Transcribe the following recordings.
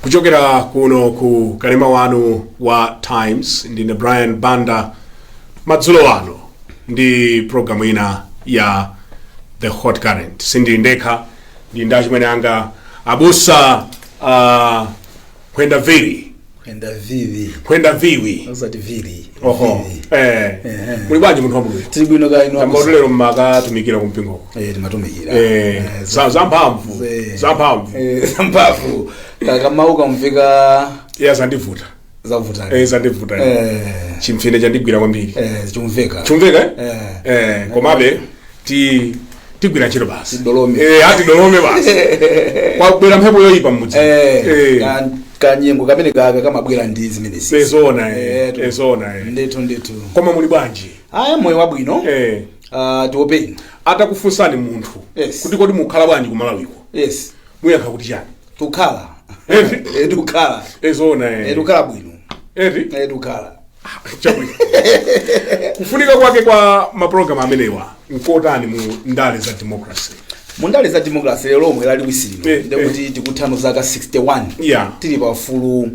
Kuchokera kuno ku kanema wanu wa Times, ndine Brian Banda. Madzulo ano ndi programu ina ya The Hot Current. Sindili ndekha, ndi ndi achimwene anga abusa Kwenda Viri. Kwenda Vivi. Kwenda Viwi. Osati Vili. Oho. Vivi. Muli bwanji, munthu wa Mulungu? Tili bwino, kaya inu? Tamboti lero mmakatumikira kumpingoko? Eh, timatumikira. Zamphamvu. Zamphamvu. Zamphamvu. Kakamau kamveka. Iya, zandivuta. Zavutani? Zandivuta. Chimfine chandigwira kwambiri. Chumveka. Chumveka, eh? Eh. Komabe tigwira ntchito basi. Tidolome. Atidolome basi, kwabwera mphepo yoyipa mmudzi. Kanyengo kamene kaka kamabwera ndi zimenezi. Ezona, eh. Ezona, eh. Ndithu, ndithu. Koma muli bwanji? Aya, moyo wabwino. Tiopeni. Atakufunsani munthu kuti kodi mukhala bwanji kumalawiko, muyankha kuti chani? Tukhala. Tukhala. Ezona, eh. Tukhala bwino. Eti? Tukhala. Chabwino. Kufunika kwake kwa mapulogalamu amenewa nkotani mu ndale za democracy? Mundale za democracy, lero lomwe laliwisi lino, ndekuti tikuthano zaka 61 tili pa ufulu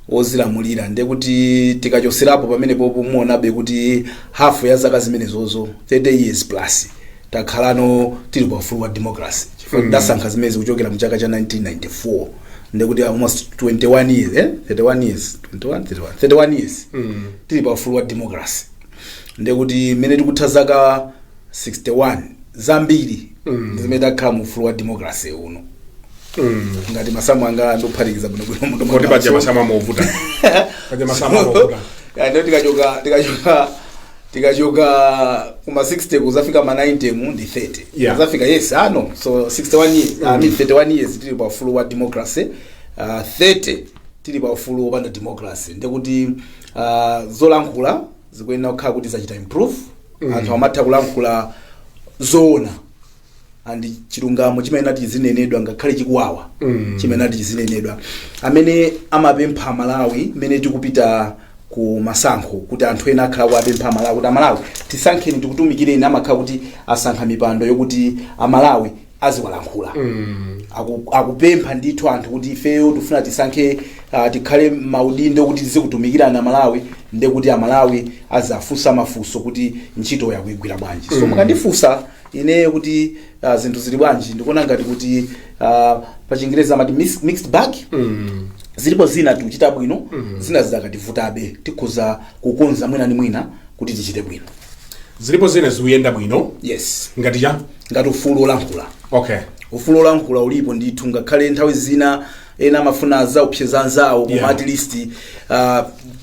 wozilamulira. Ndekuti tikachoserapo pamenepopo, muonabe kuti hafu ya zaka zimenezozo, 30 years plus, takhalano tili pa ufulu wa democracy, chifukwa tidasankha zimenezi kuchokera mu chaka cha 1994. Ndekuti almost 21 years, eh? 31 years, 21, 31, 31 years tili pa ufulu wa democracy. Ndekuti mmene tikutha zaka 61 zambiri zimene takhala mu ufulu wa democracy uno, ngati masamu anga ndophatikiza bwinobwino. Kodi paja masamu amavuta, paja masamu amavuta. Ndio, tikachoka kuma 60 kuzafika ma 90 mu ndi 30. Kuzafika, yes, ah no, so 61 years, I mean 31 years tili pa ufulu wa democracy, 30 tili pa ufulu wopanda democracy. Ndekuti zolankhula zikuyenera kukhala kuti zachita improve. Anthu amatha kulankhula zoona and chilungamo chimene chizinenedwa ngakhale chikuwawa, chimene chizinenedwa. Amene amapempha Malawi mmene tikupita ku masankho, kuti anthu ena akhala kuapempha Amalawi kuti, "Amalawi, tisankheni, tikutumikireni," amakhala kuti asankha mipando yokuti Amalawi aziwalankhula. Akupempha ndithu anthu kuti ifeyo tifuna tisankhe, tikhale maudindo kuti tizikutumikirana Amalawi, ndekuti Amalawi azafunsa mafunso kuti ntchito yakuigwira bwanji. So mukandifunsa ineyo kuti zinthu zili bwanji, ndikuona ngati kuti pa Chingereza amati mixed bag. Zilipo zina tikuchita bwino, zina zidakativutabe, tikhoza kukonza mwina ni mwina kuti tichite bwino. Zilipo zina zikuyenda bwino? Yes. Ngati cha? Ngati ufulu olankhula. Ufulu olankhula ulipo ndithu, ngakhale nthawi zina ena amafuna zaupseza anzawo, koma at least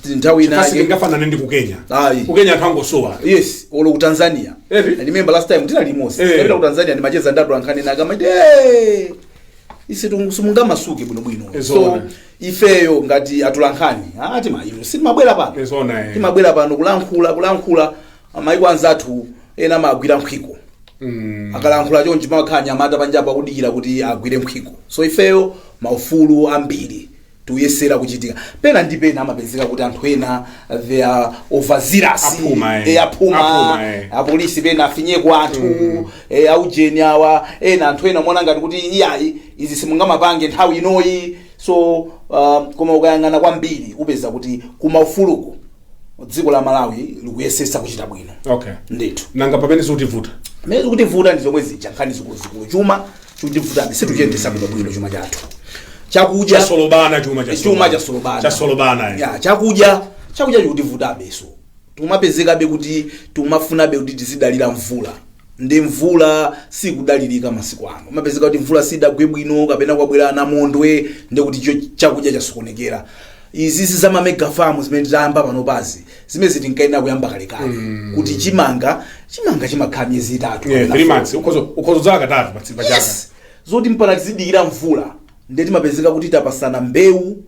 nthawi kasi inake tingafanane ndi ku Kenya? Ayi. Ku Kenya anthu angosowa. Yes, olo ku Tanzania. Eti? I remember last time tinali limodzi, tapita ku Tanzania, ndimacheza ndatu ankhani nakamati, "Hey, ise simungamasuke bwinobwino." So Ezona. ifeyo ngati atulankhani ati inu sitimabwera pano, Ezona, eh. timabwera pano kulankhula, kulankhula. Maiko anzathu ena amagwira nkhwiko. Akalankhula chonchi, pamakhala nyamata panjapo akudikira kuti agwire nkhwiko. So ifeyo maufulu ambiri tikuyesera kuchitika. Pena ndi pena amapezeka kuti anthu ena they are overzealous. Aphuma, eh. Aphuma. Aphuma, eh. Apolisi pena afinyeko anthu, aujeni awa ena, anthu ena muona ngati kuti iyayi, izi simungamapange nthawi inoyi. So koma ukayang'ana kwambiri upeza kuti kumaufuluku dziko la Malawi likuyesesa kuchita bwino. Ndithu. Nanga pamene zikutivuta? Mmene zikutivuta ndi zomwe zija, nkhani zikuluzikulu. Chuma chikutivutabe, situchiyendesa bwinobwino chuma chathu. Chakudya Chasolobana chuma. Chuma chasolobana. Chasolobana, eh. Ya, chakudya chikutivutabe. So tumapezekabe kuti tumafunabe kuti tizidalira mvula, ndi mvula sikudalirika masiku ano. Umapezeka kuti mvula sidagwe bwino kapena kwabwera namondwe, ndi kuti chakudya chasokonekera. Izizi za mega farm zimene tayamba panopazi, zimene zitinkayenera kuyamba kalekale, kuti chimanga chimakhala miyezi 3 Yeah, kapena 3 4. months, ukhoza kudzala katatu pa chaka. Yes, zoti mpaka tizidikira mvula, ndiye timapezeka kuti tapasana mbewu,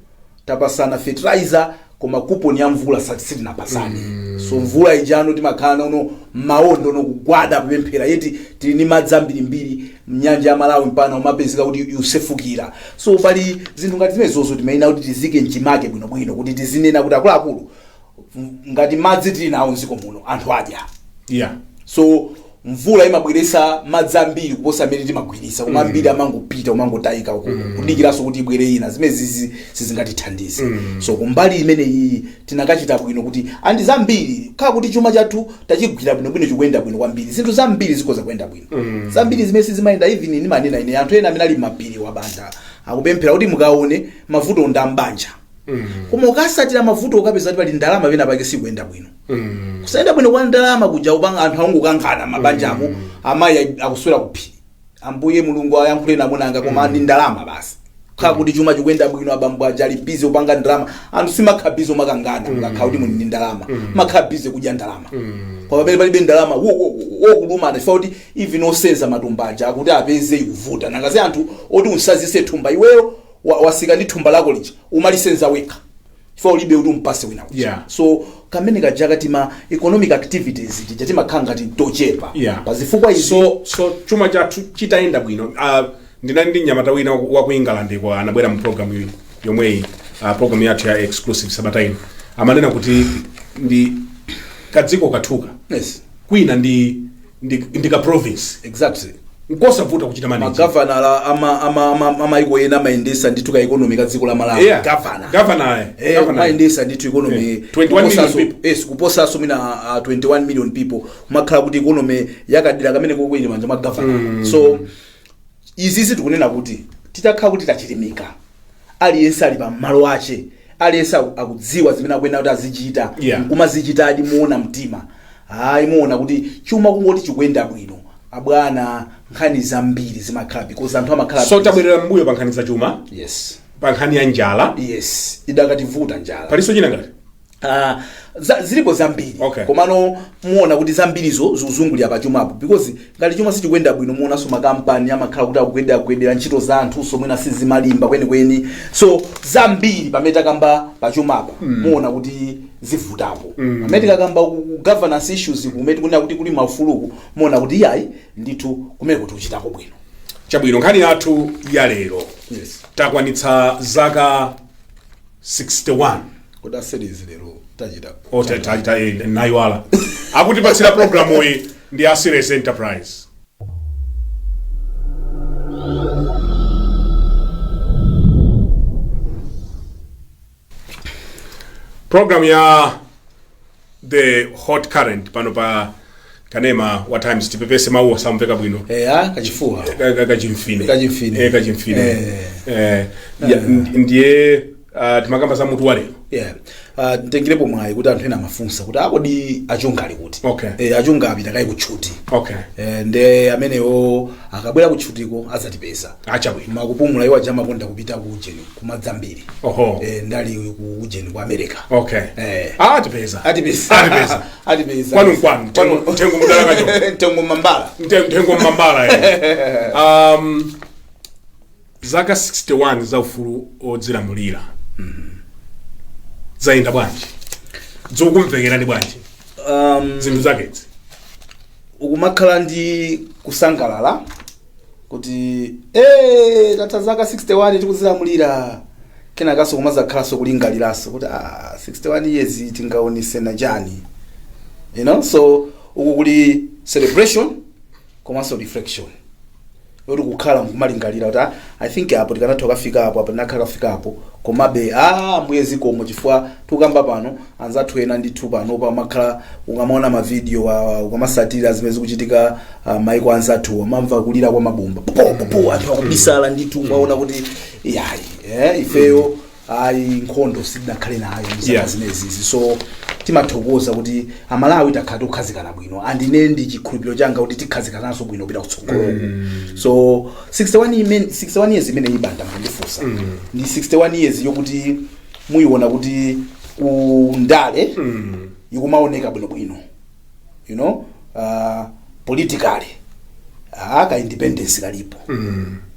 tapasana fertilizer, koma coupon ya mvula sitinapasane. So mvula ijano timakhala nono maondo nokugwada kupemphera, yeti tili ni madzi ambirimbiri mnyanja ya Malawi, mpana umapezeka kuti yusefukira. So pali zinthu ngati zimenezozo timayenera kuti tizike mchimake bwinobwino, kuti tizinena kuti akuluakulu, ngati madzi tili nawo mdziko muno, anthu adya. So Mvula imabweresa madzi ambiri kuposa amene timagwirisa, koma ambiri amangopita, umangotayika uko, kudikiranso kuti ibwere ina, zimene zizi sizingatithandize. So kumbali imeneyi tinakachita bwino kuti andi zambiri khala kuti chuma chathu tachigwira bwinobwino, chikuyenda bwino kwambiri, zinthu zambiri zikhoza kuyenda bwino. Zambiri zimene sizimayenda, even ndimanena ine, anthu ena amene ali m'mapiri wabanda akupemphera kuti mukaone mavuto ndambanja, koma ukasatira mavuto ukapeza kuti pali ndalama pena pake sikuyenda bwino. Kusayenda bwino kwa ndalama kuja upanga anthu angokankhana mabanjamo, amayi akuswera kuphiri, "Ambuye Mulungu ayankhule namunanga," koma ndi ndalama basi. Khala kuti chuma chikuyenda bwino, abambo aja ali busy kupanga ndalama, anthu simakhala busy umakangana. Mukakhala kuti muli ndi ndalama, makhala busy kudya ndalama. Kwa pamene palibe ndalama, wokulumana, chifukwa kuti even osenza matumba aja akuti apeze ikuvuta. Nangasi anthu oti unsazise thumba, iweyo wasika ndi thumba lako lija, umalisenza wekha chifukwa ulibe kuti umpase wina uja. So kamene kaja katima economic activities tija timakhala ngati tochepa pazifukwa izi. So chuma chathu chitayenda bwino, ndinali ndi mnyamata wina wa ku England kwa anabwera mu program yomweyi, program yathu ya Exclusive sabata ino, amanena kuti ndi kadziko kathuka kwina ndi ka province, nkosavuta kuchita manage. Magavana ama amayiko ena amayendesa ndithu ka economy ka dziko la Malawi. Gavana. Governor. Governor. Kumayendesa ndithu economy. 21 million people. Yes, kuposaso mina 21 million people, kumakhala kuti economy yakadira kamene kokweli manja mwa governor. So izizi tikunena kuti titakhala kuti tachilimika, aliyense ali pa malo ache, aliyense akudziwa zimene akuyenera kuti azichita, kumazichitadi muona mtima, hayi, muona kuti chuma kungoti chikuyenda bwino, abwana, nkhani zambiri zimakhala because anthu amakhala So tabwerera mbuyo pa nkhani za chuma, pa nkhani ya njala. Yes, idakativuta njala. Palinso china ngati? Zilipo zambiri. Komano muona kuti zambirizo zikuzungulira pachumapo, because ngati chuma sichikuyenda bwino, muonanso makampani amakhala kuti akugwedera, ntchito za anthuso mwina sizimalimba kwenikweni. So zambiri pamene takamba pachumapa, muona kuti zivutapo. Pamene tikakamba ku governance issues, kumene tikunena kuti kuli maufuluku, muona kuti iyayi ndithu kumene kuti kuchitako bwino. Chabwino, nkhani yathu ya lero, takwanitsa zaka 61. Kodi a Series lero tachita? Tachita, nayiwala. Akutipatsira programu iyi ndi a Series Enterprise. Program ya The Hot Current pano pa kanema wa Times. Tipepese, mawu asamveka bwino. Eya, kachifuwa. Kachimfine. Kachimfine. Kachimfine. Eh. Ndiye timakamba za mutu wa lero. Yeah. Ntengerepo mwayi kuti anthu ena amafunsa kuti akodi achunga ali kuti? Achunga apita kayi kutchuti. Nde amenewo akabwera kutchutiko azatipeza. Achabwino. Makupumula iwo aja amakonda kupita ku ujeni kumadzambiri. Ndali ku ujeni ku America. Ah, tipeza. Atipeza. Atipeza. Atipeza. Kwanu nkwanu. Mtengo mudala kacho. Mtengo mambala. Mtengo mmambala. Zaka 61 za ufulu odzilamulira zayenda bwanji? Zikukumvekerani bwanji zinthu zakezi? Ukumakhala ndi kusangalala kuti tatha zaka 61 tikuzilamulira, kenakaso kumazakhalanso kulingaliranso kuti 61 years tingaonesena chani? So uku kuli celebration komanso reflection yoti kukhala nkumalingalira kuti I think apo tikanatha kafika apo, apo tinakhala kafika apo, komabe mbuye zikomo, chifukwa tikukamba pano anzathu ena ndithu pano pamakhala, ukamaona mavidiyo, ukamasatira zimene zikuchitika maiko anzathu, amamva kulira kwa mabomba, po po po, anthu akubisala ndithu, umaona kuti yayi, ifeyo ayi, nkhondo sitinakhale nayo mzaka zimenezizi. So timathokoza kuti Amalawi takhala tikukhazikana bwino, andine ndi chikhulupiriro changa kuti tikhazikananso bwino kupita kutsogoloko. So 61 years imene ibanda mukundifunsa ndi 61 years yokuti muyiona kuti kundale ikumaoneka bwinobwino, politically ka independence kalipo,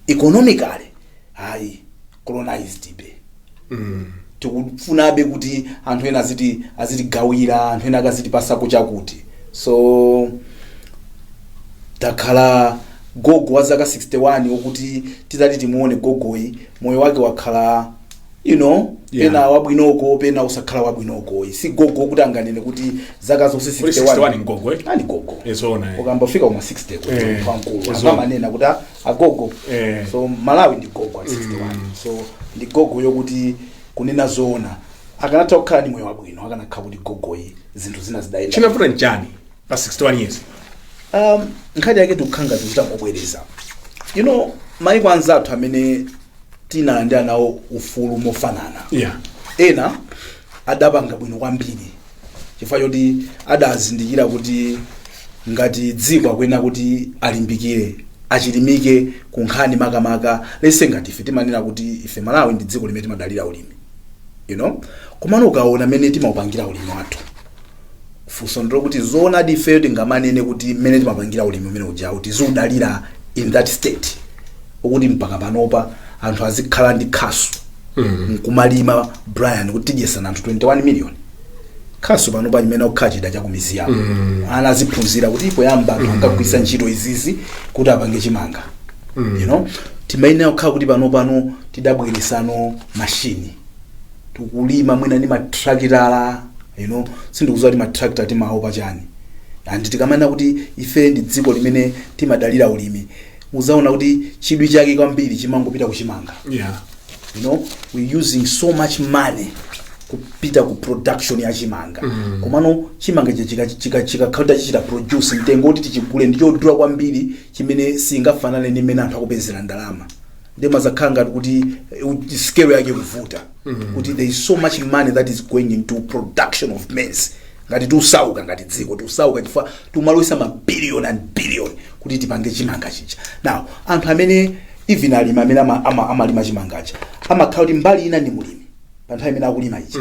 economically hayi, colonized be, tikufunabe kuti anthu ena azitigawira, anthu ena akazitipasako chakuti. So takhala gogo wa zaka 61 wokuti titati timuone gogoyi, moyo wake wakhala Yeah. Pena wabwinoko, pena usakhala wabwinoko. Si gogo kuti anganene kuti zaka zonse. Kuli 61. 61 mgogo, eh? Ali gogo. Ezona, eh. Ukambafika kuma 60 kuti munthu wankulu. Ezona. Amanena kuti agogo. So Malawi ndi gogo at 61. So ndi gogo yokuti kunena zoona akanatha kukhala ndi moyo wabwino akanakhala kuti gogoyi zinthu zina zidayenda. Chinavuta nchani pa 61 years? Nkhani yake tikukhanga tikuchita mobwereza. Maiko anzathu amene tinalandira nawo ufulu mofanana, ena adapanga bwino kwambiri chifukwa choti adazindikira kuti ngati dziko akuyenera kuti alimbikire, achilimike ku nkhani makamaka lese. Ngati ife timanena kuti ife Malawi ndi dziko limene timadalira ulimi, komano ukaona mmene timaupangira ulimi wathu, funso ndilo kuti zoonadi ifeyo tingamanene kuti mmene timapangira ulimi umene ujawu tiziudalira in that state ukuti mpaka panopa anthu azikhala ndi khasu nkumalima, Brian, kuti tidyesana anthu 21 million? Khasu panopa chimene okhala chida chakumizi yawo, ana aziphunzira kuti poyamba anthu ankagwiritsa ntchito izizi kuti apange chimanga. Timayenera kukhala kuti pano tidabweresano mashini, tikulima mwina ndi matrakitala. Sindikudziwa kuti matrakita timaopa chani. And tikamanena kuti ife ndi dziko limene timadalira ulimi, uzaona kuti chidwi chake kwambiri chimangopita kuchimanga. We using so much money kupita ku production ya chimanga. Komano chimanga ichi chikakhala chichita produce, mtengo kuti tichigule ndi chodula kwambiri chimene singafanane ndi mmene anthu akupezera ndalama. Ndi mazakhala ngati kuti scale yake kuvuta kuti there is so much money that is going into production of maize. Ngati tiusauka ngati dziko, tiusauka chifukwa timalowesa ma billion and billion kuti tipange chimanga chija. Now anthu amene even alimi amene amalima chimangacha amakhala kuti mbali ina ndi mulimi pa nthawi imene akulima ichi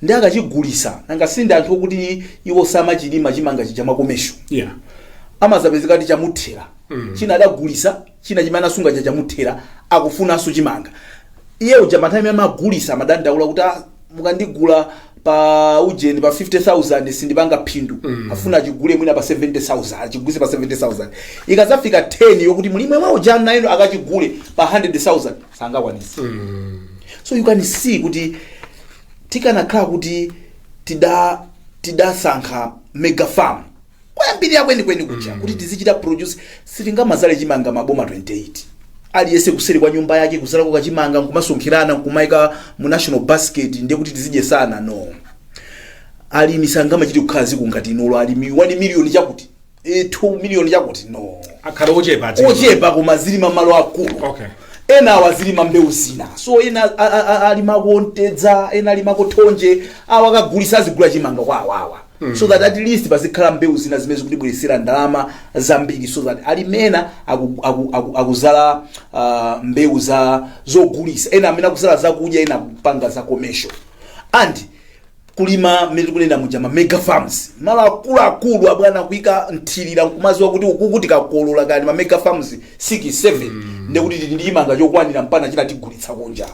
ndi akachigulisa, nanga sindi anthu okuti iwo samachilima chimanga chija mwa commercial, amazapezeka kuti chamuthera. China adagulisa, china chimene anasunga cha chamuthera, akufunanso chimanga. Iye uja pa nthawi imene amagulisa amadandaula kuti, "Ah, mukandigula pa ujeni pa 50,000 sindipanga phindu." Afuna achigule mwina pa 70,000, achigulise pa 70,000. Ikazafika 10 yokuti mlimi mwe uja nayo akachigule pa 100,000, sangakwanise. So you can see kuti tikanakhala kuti tidasankha mega farm kwayambirira kwenikweni kuja kuti tizichita produce, sitingamazale chimanga maboma 28, aliyense kuseri kwa nyumba yake kuzalako kachimanga nkumasonkhirana nkumayika mu national basket ndiye kuti tizidyesana. No, alimi sangamachite kukhala ziku ngati inulo alimi 1 million chakuti, 2 million chakuti, no. Akhala ochepa adziko. Ochepa koma zilima malo akulu. Ena awa zilima mbewu zina, so ena alimako mtedza, ena alimako thonje, awa akagulisa azigula chimanga kwa awawa, so that at least pazikhala mbewu zina zimene zikutibweresera ndalama zambiri, so that alimena akuzala mbewu za zogulisa, ena amene akuzala zakudya, ena akupanga za commercial and kulima mmene tikunena muja ma mega farms, malo akuluakulu abwana, kuyika nthirira nkumaziwa kuti ukuku tikakolola kani ma mega farms 6 7, ndekuti tili ndi chimanga chokwanira mpana china tigulitsa kunja.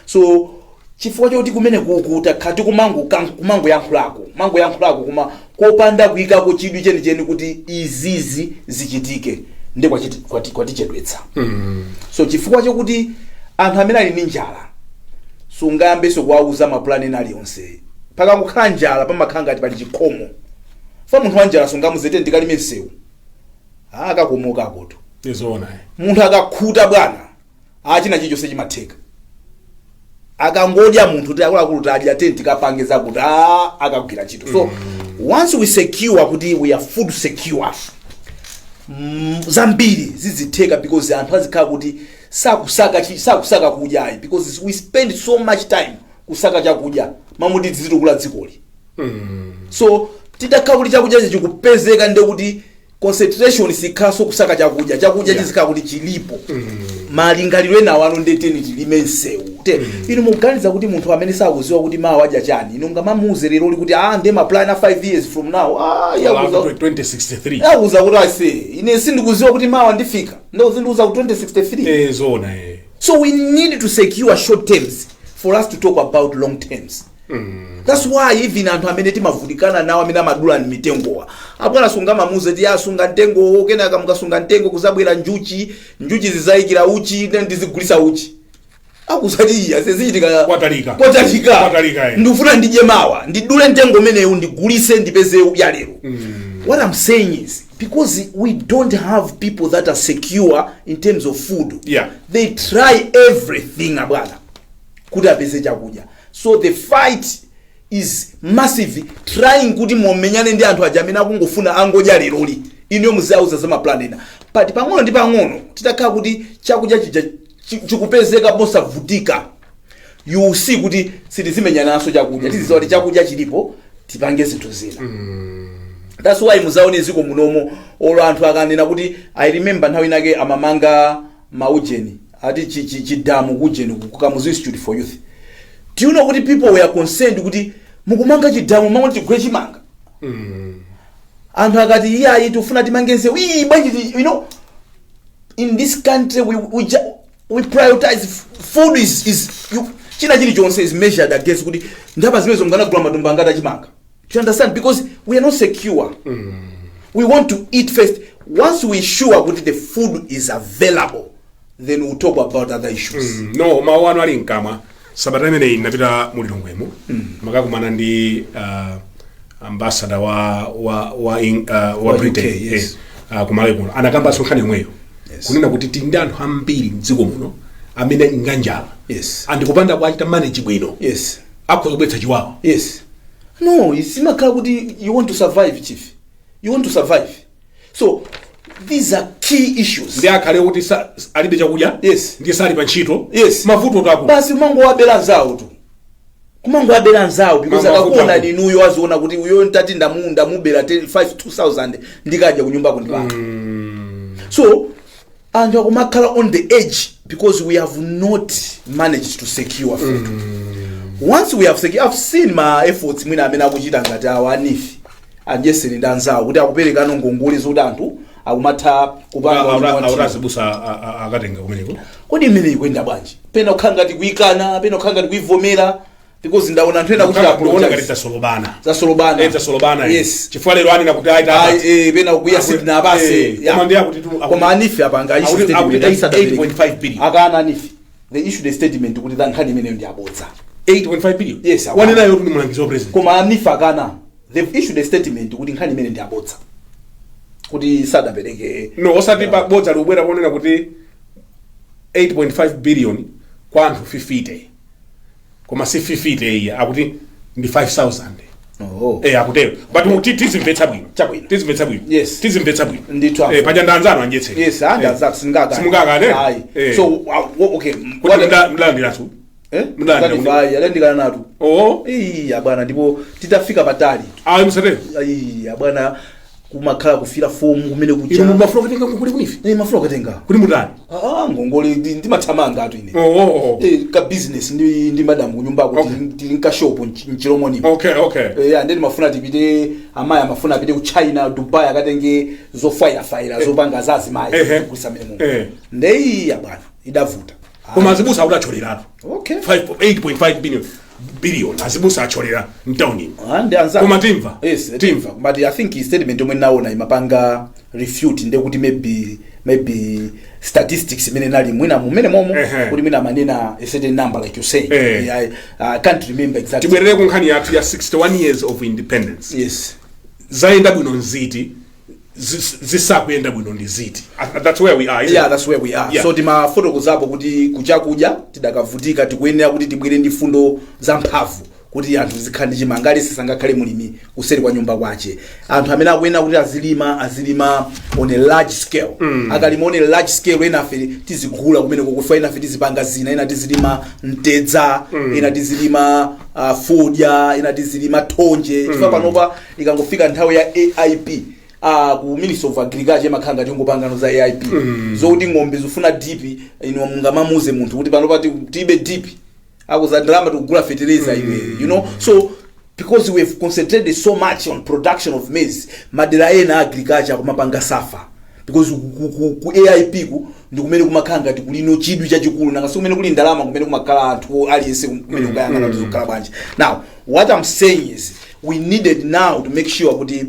So chifukwa choti kumene kuku takhala tikumango kumangoyankhulako mangoyankhulako koma kopanda kuyikako chidwi chenicheni kuti izizi zichitike, ndi kwatichedwetsa. So chifukwa chokuti anthu amene ali ndi njala sungayambenso kuwauza mapulani ena aliyonse. Pakangokhala njala pamakhala ngati pali chikhomo. Fa munthu wa njala sungamuzete ndikalime msewu, akakomoka akoto. Izoona, eh. Munthu akakhuta bwana, achina chilichonse chimatheka. Akangodya munthu ti akuluakulu tadya, tenti tikapange zakuti akagwira ntchito. So once we secure kuti we are food secure, zambiri zizitheka because anthu azikhala kuti sakusaka sakusaka kudyayi, because we spend so much time kusaka chakudya mamuti tizitukula dzikoli. So titakhala kuti chakudya chikupezeka, ndiye kuti concentration sikhaso kusaka chakudya. Chakudya chizikhala kuti chilipo. Malingaliro enawo ano ndeteni tilime msewu te. Inu mukuganiza kuti munthu amene sakuziwa kuti mawa adya chani, inu ngamamuuze lero kuti ah, ndiye maplan a 5 years from now, ah, yakuza 2063. Yakuza kuti ase ine sindikuziwa kuti mawa ndifika, ndo zindiuza ku 2063. Eh, zoona, eh. So we need to secure short terms for us to talk about long terms. That's why even anthu amene timavutikana nawo amene amadula ni mitengowa, abwana, sungamamuze ti asunga mtengowo, kenaka mukasunga mtengo kuzabwera njuchi, njuchi zizayikira uchi, then ndizigulisa uchi. Akuzati iya sezichitika. Kwatalika. Kwatalika. Kwatalika, eh. Ndikufuna ndidye mawa, ndidule mtengo umenewu, ndigulise, ndipeze ya lero. What I'm saying is, because we don't have people that are secure in terms of food, they try everything, abwana, kuti apeze chakudya. So the fight is massive, trying kuti mumenyane ndi anthu aja amene akungofuna angodya leroli. Iniyo muzauza za maplan ena, but pang'ono ndi pang'ono titakhala kuti chakudya chija chikupezeka mosavutika, you see kuti sitizimenyananso chakudya. Tizidziwa kuti chakudya chilipo, tipange zinthu zina. That's why muzaone ziko munomo, olo anthu akanena kuti, I remember nthawi inake amamanga maujeni ati chidamu kujeni ku Kamuzu Institute for Youth. Do you know kuti people were concerned kuti mukumanga chidamu mamwe tigwe chimanga? Anthu akati iyayi, tifuna timange nsewu, ii bwanji in this country we prioritize food. Is you, china chilichonse is measured against kuti ndalama zimenezo munganagula matumba angati achimanga. Do you understand? Because we are not secure. We want to eat first. Once we sure kuti the food is available, then we'll talk about other issues. No, mawu anu ali mkamwa. Sabata imeneyi ndinapita mu Lilongwemo, makakumana ndi ambassador wa Wa Britain. UK, yes. Kumalawi kuno anakambanso nkhani yomweyo, kunena kuti tili ndi anthu ambiri mdziko muno amene nganjala andikupanda kuachita manage bwino, akhoza kubweretsa chiwawa. Yes, no, isimakhala kuti you want to survive, chief. You want to survive. So these are key issues. Ndi akhale kuti alibe chakudya, ndiye sali pa ntchito. Mavuto taku Basi, kumangowabera anzawo tu, kumangowabera anzawo, because Mama, akakuona mavuto. ninuyo, aziona kuti uyo ntati ndamubera 5 2000, ndikadya kunyumbako ndipanga. So anthu akumakhala on the edge because we have not managed to secure food. Once we have secured, I've seen ma efforts mwina amene akuchita ngati awa a NEEF, anjeseni ndi anzawo, kuti akuperekano ngongole zoti anthu akumatha kupanga ulimi wa Auti nthima. Azibusa akatenga kumeneko. Kodi imene ikuyenda bwanji? Pena kukhala ngati kuyikana, pena kukhala ngati kuyivomera, because ndaona anthu ena kuti kuona ngati apologize. Tasolobana. Zasolobana. Eh, tasolobana, eh. Yes. Chifukwa lero anena kuti aita Ayi, pena kuya sitina apase. Koma ndiye akuti Koma a NEEF apanga issue akuti statement aisadapereke. 8.5 billion. Akana a NEEF. They issued a statement kuti nkhani imeneyo ndi abodza. 8.5 billion. Yes, akana. Wanenayo kuti ndi mulangizi wa president. Koma a NEEF akana. They've issued a statement kuti nkhani imene ndi abodza, kuti sadapereke. No, osati pa bodza likubwera ponena kuti 8.5 billion kwa anthu 50, koma si 50 iyi, akuti ndi 5000. Oh. Eh, akutero, but tizimvetsa bwino. Chabwino. Tizimvetsa bwino. Yes. Tizimvetsa bwino. Ndithu. Eh, paja ndanzano anjetse. Yes, and azak singaka. Simungakane? Ayi. Eh. So okay. Kuti mdalandiratu? Eh? Mdalandira kuti- Ayi, alandikana natu. Oh. Iya bwana, ndipo titafika patali. Ayi, musatero. Iya bwana, kumakhala kufira fomu kumene kuja. Inu mumafuna kutenga ngongole ku NEEF? Eh, mafuna kutenga. Kuti mutani? Ah, ngongole ndimathamanga atu ine. Oh. Eh, ka business ndi madam kunyumbako. Tili nkashopo mchilomoni. Okay. Eh, and then mafuna tipite, amayi amafuna apite ku China, Dubai, akatenge zofayirafayira zopanga za azimayi kugulitsa mene muno. Ndeyiya bwana, idavuta. Koma azibusa akuti acholeratu. 8.5 billion azibusa acholera mtaunini. Ah, ndi anzako. Koma timva. Yes, timva, but I think statement yomwe naona imapanga refute, nde kuti maybe statistics imene nali mwina mumene momo, kuti mwina amanena a certain number like you say. I can't remember exactly. Tibwerere ku nkhani yathu ya 61 years of independence. Zayenda bwino nziti, zisakuyenda bwino ndi ziti? That's where we are, isn't Yeah, it? that's where we are. Yeah. So timafotokozapo kuti kuchakudya tidakavutika, tikuyenera kuti tibwere ndi fundo za mphamvu kuti anthu zikhala ndi chimanga, aliyense sangakhale mulimi kuseri kwa nyumba kwache. Anthu amene akuyenera kuti azilima, azilima on a large scale. Akalima on a large scale, ena afe tizigula kumene kukufa, ena afe tizipanga zina, ena tizilima mtedza, ena tizilima fodya, ena tizilima thonje, chifukwa panopa ikangofika nthawi ya AIP, ku Ministry of Agriculture imakhala ngati ingopangano za AIP, zokuti ng'ombe zifuna dipi. Inu mungamamuze munthu kuti panopa tibe dipi, akuza ndalama tikugula fertilizer iwe. So because we have concentrated so much on production of maize, madera ena agriculture kumapanga suffer, because ku AIP ku ndi kumene kumakhala ngati kulino chidwi chachikulu, nanga si kumene kuli ndalama, kumene kumakhala anthu aliyense kumene kukayang'ana kuti zikukhala bwanji. Now what I'm saying is, we needed now to make sure kuti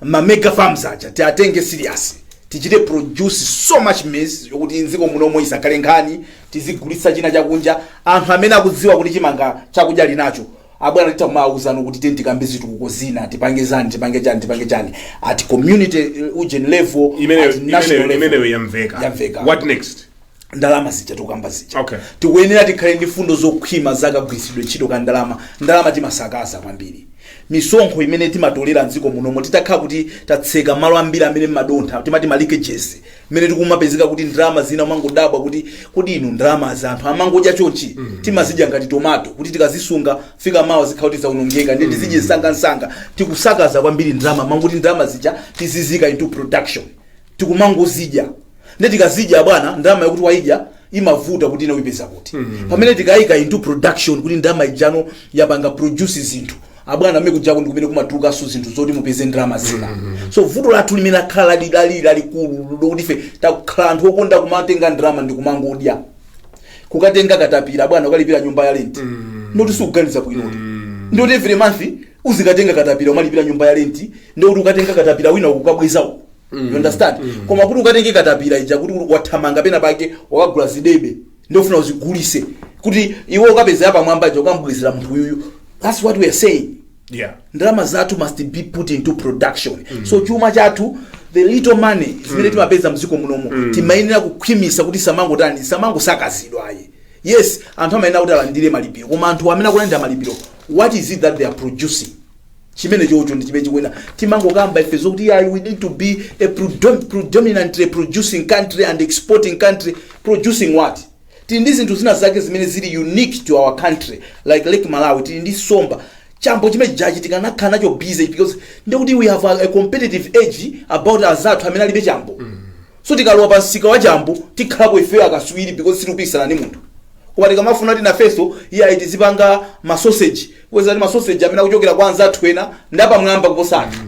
ma mega farms aja tiatenge serious, tichite produce so much maize yokuti mdziko munomo isakhale nkhani. Tizigulitsa china chakunja. Anthu amene akudziwa kuti chimanga chakudya linacho, abwana, titha kumaawuzano kuti tiye tikambe zitukuko zina, tipange zani, tipange chani, tipange chani at community ujeni level, Imeneyo at national imeneyo level. Imeneyo yamveka. Yamveka. What next? Ndalama zija tikukamba zija, tikuyenera tikhale ndi fundo zokhwima zakagwiritsidwe ntchito ka ndalama. Ndalama timasakaza kwambiri. Misonkho imene timatolera mdziko munomo, titakhala kuti tatseka malo ambiri amene madontha, timati ma leakages, mmene tikumapezeka kuti ndalama zina umangodabwa kuti kodi inu ndalama za anthu amangodya chonchi? Timazidya ngati tomato, kuti tikazisunga fika mawa zikhala kuti zaonongeka, ndiye tizidye msangamsanga. Tikusakaza kwambiri ndalama, manguti ndalama zija tizizika into production. Tikumangozidya, ndi tikazidya, bwana, ndalama yakuti waidya imavuta kuti ine uipeza kuti. Pamene tikayika into production, kuti ndalama ijano yapanga produce zinthu, abwana, amene kujako ndi kumene kumatulukanso zinthu zoti mupeze ndalama zina. So vuto lathu limene lakhala lali lalikulu lokuti ife takhala anthu okonda kumatenga ndalama ndi kumangodya. Kukatenga katapira, bwana, ukalipira nyumba ya rent, ndoti sikuganiza bwinoti. Ndoti every month uzikatenga katapira umalipira nyumba ya rent, ndikuti ukatenga katapira wina ukukabweza uku, you understand? Koma kuti ukatenge katapira ija kuti wathamanga pena pake wakagula zidebe, ndofuna uzigulise kuti iwe ukapeza yapamwamba ija ukambwezera munthu uyuyu. That's what we are saying. Ndalama zathu must be put into production. So chuma chathu, the little money zimene timapeza mdziko munomo, timayenera kukhwimisa kuti samangotani, samangosakazidwa ayi. Yes, anthu amayenera kuti alandire malipiro, koma anthu amene akulandira malipiro, what is it that they are producing? Chimene chocho ndi chimene chikuena. Timangokamba ife zokuti yeah, we need to be a predominantly producing country and exporting country. Producing what? Tili ndi zinthu zina zake zimene zili unique to our country, like Lake Malawi. Tili ndi somba, chambo chimene jachi tikanakhala nacho busy, because ndikuti we have a competitive edge about azathu amene alibe chambo. So tikalowa pa msika wa chambo, tikhalapo ifeyo akaswiri, because sitikupikisana ndi munthu. Koma tikamafuna kuti nafenso iye tizipanga masoseji, kweza ndi masoseji amene akuchokera kwa anzathu ena ndapamwamba kuposa athu.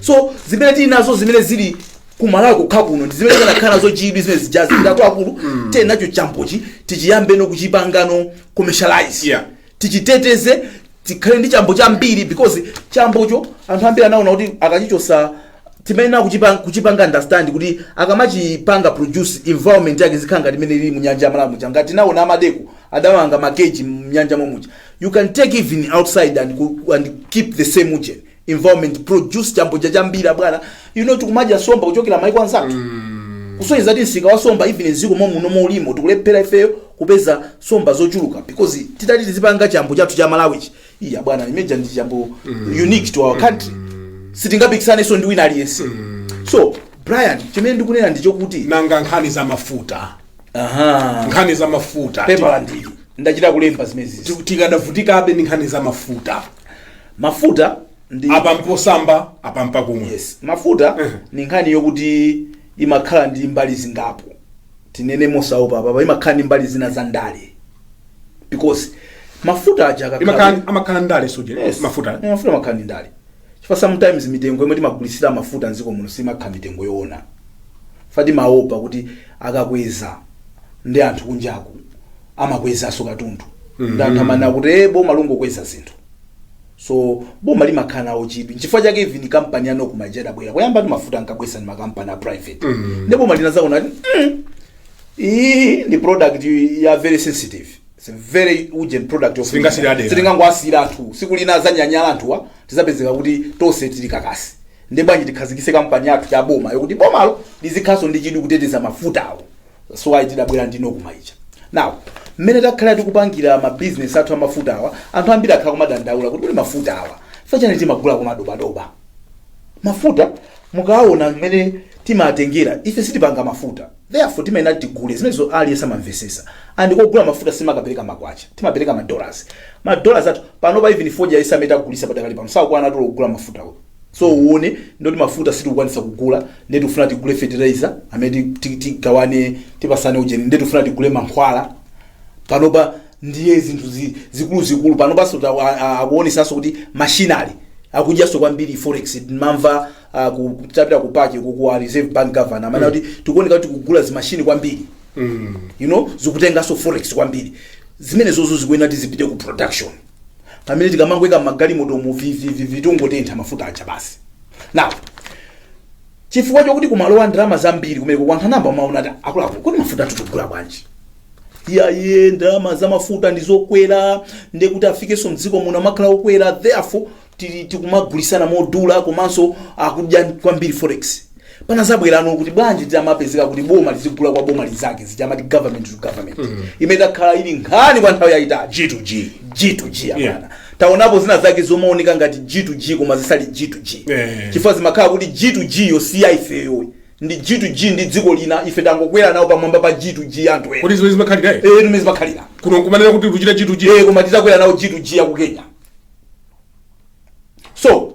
So zimene tili nazo, zimene zili kumalawi kokha kuno, ndi zimene tikanakhala nazo chidwi zimene zijazi ndi akuluakulu. Tili nacho chambochi, tichiyambeno kuchipangano commercialize, tichiteteze, tikhale ndi chambo chambiri, because chambocho anthu ambiri anaona kuti akachichosa, timayenera kuchipanga understand kuti akamachipanga produce, environment yake zikhala ngati imene ili munyanja ya Malawi muja. Ngati naona amadeko adamanga ma cage mnyanja momuja, you can take even outside and keep the same uje environment, produce chambo cha chambiri. Bwana, tikumadya somba kuchokera maiko anzathu, kusonyeza kuti msika wa somba even mdziko momuno molimo tikulephera ifeyo kupeza somba zochuluka, because titati tizipanga chambo chathu cha Malawichi, iya bwana, imeja ndi chambo unique to our country, sitingapikisanenso ndi wina aliyense. So Brian, chimene ndikunena ndi chokuti Nanga nkhani za mafuta? Aha. Nkhani za mafuta. Pepa ndili ndachita kulemba zimenezi. Tikadavutikabe ndi nkhani za mafuta? Mafuta ndi Apa mposamba, apa mpakumwa. Yes, mafuta ni nkhani yokuti imakhala ndi mbali zingapo. Tinene mosaopa papa, imakhala ndi mbali zina za ndale, because mafuta aja akakhala Amakhala ndale suje? Yes. Mafuta. Eh, mafuta amakhala ndi ndale, chifukwa sometimes mitengo yomwe timagulisira mafuta mdziko muno simakhala mitengo yoona. Fa timaopa kuti akakweza ndi anthu kunjaku amakwezanso katundu, ndi anthu amanena kuti e boma lungokweza zinthu. So boma limakhala nawo chidwi. Nchifukwa chake even kampani ya NOCMA ija idabwera. Kuyamba ndi mafuta ankabwesa ndi makampani a private, ndi boma linazaona kuti iyi ndi product ya very sensitive. It's a very urgent product of Sitingasiyire adera. Sitingangowasiyira anthu, siku lina azanyanyala anthuwa, tizapezeka kuti tonse tili kakasi. Ndi bwanji tikhazikise kampani yathu ya boma yokuti bomalo lizikhaso ndi chidwi kuteteza mafutawo? So ayi, tidabwera ndi NOCMA ija. Now mmene takhala tikupangira ma business athu amafuta awa, anthu ambiri akhala kumadandaula kuti kuli mafuta awa fachani timagula kumadobadoba mafuta. Mukaona mmene timatengera ife, sitipanga mafuta, therefore timayenera tigule zimenezo. Aliyense amamvesesa. And kogula mafuta simakapereka makwacha, timapereka ma dollars. Ma dollars athu panopa, even fodya isamene tagulisa padakali pano, sakwana tulo kugula mafutawo. So uone ndoti mafuta sitikukwanisa kugula, ndiye tikufuna tigule fertilizer amene tigawane, tipasane ujeni, ndiye tikufuna tigule mankhwala panopa. Ndiye zinthu zikuluzikulu panopanso akuonesanso kuti machinery akudyanso kwambiri forex. Mamva tapita ku PAC ku Reserve Bank governor amene kuti tikuoneka kuti tikugula zimashini kwambiri, zikutenganso forex kwambiri. Zimene zozo zikuyenera tizipite ku production, pamene tikamangoika magalimoto mu vvv tungotentha mafuta aja basi. Now chifukwa chokuti kumalowa ndalama zambiri kumeneko, kwa anthu anamba umaona ati akuluakulu, kodi mafuta athu tikugula bwanji? Iyaye, ndalama za mafuta ndizokwera, ndekuti afikenso mdziko muno amakhala okwera, therefore tikumagulisana modula, komanso akudya kwambiri forex. Panazabwerano kuti bwanji timapezeka kuti boma lizigula kwa boma lizake, zijamati government to government, imene takhala ili nkhani kwa nthawi yayitali. G to G. G to G. Apana taonapo zina zake zomaoneka ngati G to G koma zisali G to G, chifukwa zimakhala kuti G to G yo si ya ifeyo, ndi G to G ndi dziko lina, ife tangokwera nawo pamwamba pa G to G anthu ena. Kuti zimene zimakhalira? Eh, zimene zimakhalira. Kuno nkumanena kuti kuchita G to G. Eh, koma titakwera nawo G to G ya ku Kenya. So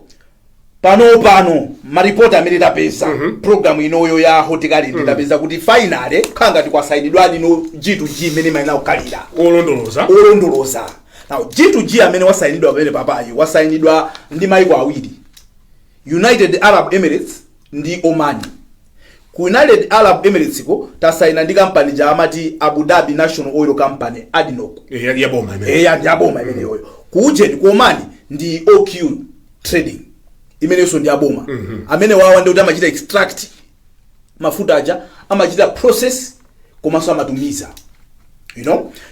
pano maripoti amene tapeza, program inoyo ya Hot Current, tapeza kuti finally khala ngati kwasayinidwadi no G to G imene imayenera kukhalira. Olondoloza. Olondoloza. Now, G to G amene wasayinidwa pamene papayi wasayinidwa ndi maiko awiri, United Arab Emirates ndi Oman. Ku United Arab Emirates ko tasayina ndi kampani ja amati Abu Dhabi National Oil Company, ADNOC. Ya boma imene. Eya, ndi aboma imeneyoyo. Ku ujeni, ku Oman, ndi OQ Trading, imeneyonso ndi aboma. Amene wawa ndi kuti amachita extract mafuta aja, amachita process, komanso amatumiza.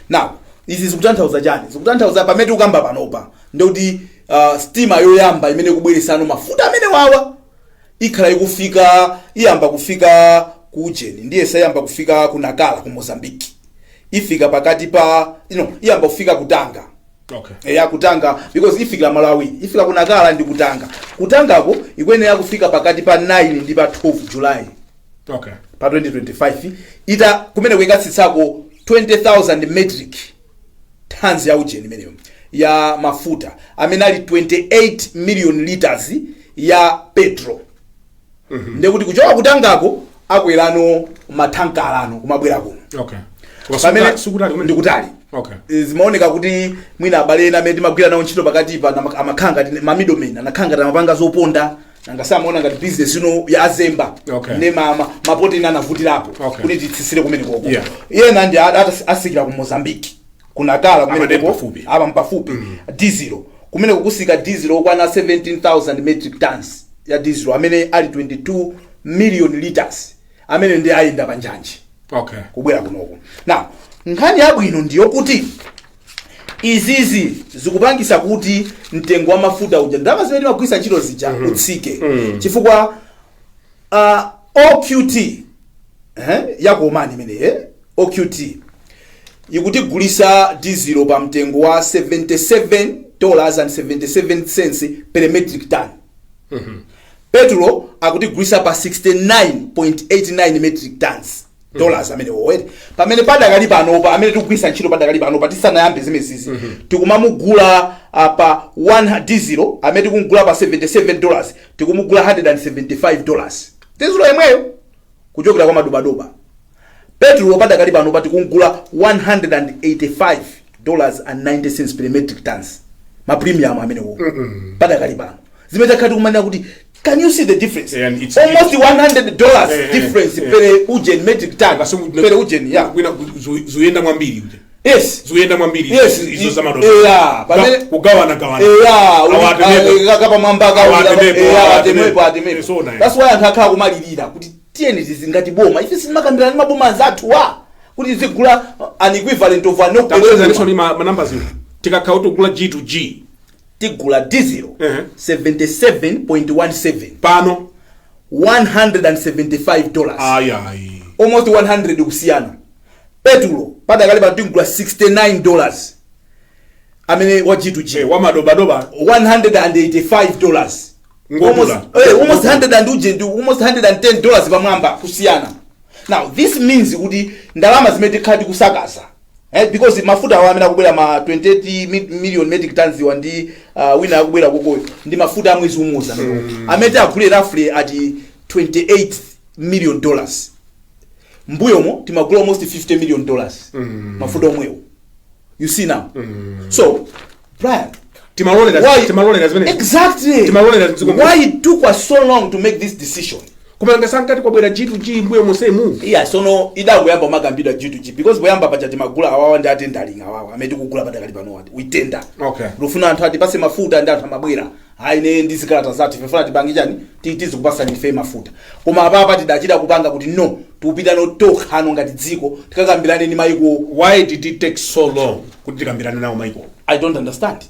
Now, izi zikutanthauza chani? Zikutanthauza pamene tikukamba panopa ndikuti stima yoyamba imene ikubweresano mafuta amene wawa ikhala ikufika, iyamba kufika ku ujeni, ndiye sayamba kufika ku Nakala ku Mozambique, ifika pakati pa iyamba kufika ku Tanga. Ya, kutanga, because ifikira malo awiri, ifika ku Nakala ndi kutanga. Kutangako ikuyenera kufika pakati pa 9 ndi pa 12 July pa 2025, ita kumene kuikatsitsako 20,000 metric tons ya ujeni imeneyo ya mafuta amene ali 28 million liters ya petrol. Ndekuti kuchoka kutangako akwerano mathankalano kumabwera kuno. Pamene Sikutali kumene. Ndikutali. Zimaoneka kuti mwina abale ena amene timagwira nawo ntchito pakatipa amakhala ngati ma middlemen, anakhala ngati amapanga zoponda, nanga samaona ngati business ino ya azemba. Ne mapoti ena anavutirapo kuti titsitsire kumene koko. Yena ndi asikira ku Mozambique, kunakala kumene Amade koko. pafupi. Apa mpafupi. Diesel kumene kukusika diesel okwana 17,000 metric tons ya diesel amene ali 22 million liters, amene ndi ayenda pa njanji kubwera kunoko. Now, nkhani yabwino ndiyo kuti izizi zikupangisa kuti mtengo wa mafuta uja, ndalama zimene timagwisa ntchito zija, utsike, chifukwa OQT ya ku Oman imene OQT ikutigulisa diesel pa mtengo wa $77.77 per metric ton. Petrol akutigulisa pa 69.89 metric tons dollars amene wowere. Pamene padakali panopa, amene tikugwisa ntchito padakali panopa tisanayambe zimezizi, tikumamugula pa 1 diesel amene tikumugula pa $77, tikumugula $175 diesel yemweyo kuchokera kwa madobadoba. Petrol padakali panopa tikumugula $185.90 per metric tons, ma premium amenewo padakali pano. Zimene takhala tikumanena kuti, can you see the difference? Yeah, and Almost $100 difference per ujen metric ton, per ujen, yeah. Kwina zuyenda mwambiri uja. Yes. Zuyenda mwambiri. Yes. Izo zamadoba. Yeah, Kugawana gawana. Eya. Awatemepo. Kapamwamba. Awatemepo, awatemepo. Atemepo. Eh, so na, That's why anthu akhala kumalirira kuti tiyeni tizingati boma, ife sitimakambirana ndi maboma anzathu wa kuti tizigula an equivalent of an Tabweza niso ni manamba zino. Tikakhala tugula G to G. Tigula diesel 77.17 Pano $175. Ayi ayi. Almost 100 kusiyana. Petulo padakali pano tigula $69 amene wa G2G. Eh, wamadobadoba. $185. Ngobula. Almost 100 and uje ndi almost $110 pamwamba kusiyana. Now, this means kuti ndalama zimene tikhala tikusakaza, because mafuta awo amene akubwera ma 28 million metric tons wa ndi wina akubwera kokoyo ndi mafuta amwezi umodzi amene tiagule roughly at $28 million. Mbuyomo timagula almost $50 million mafuta omwewo. You see now? So Brian, Timalolera why timalolera zimene. Exactly. Timalolera mdziko muno. Why it took us so long to make this decision? Koma ngasankati kwabwera G to G mbuyo mosemu. Iya, sono idangoyamba magambidwa G2G because poyamba paja timagula awawa ndi a tendering awawa amene tikugula padakali pano ati we tender. Lufuna anthu atipase mafuta ndi anthu amabwera. Ayi, ne ndi zikalata zathu, ife funa tipange chani, tizikupasani ife mafuta. Koma apapa tidachita kupanga kuti no, tikupita no tokhano ngati dziko, tikakambirane ndi maiko. Why did it take so long kuti tikambirane nawo maiko? I don't understand,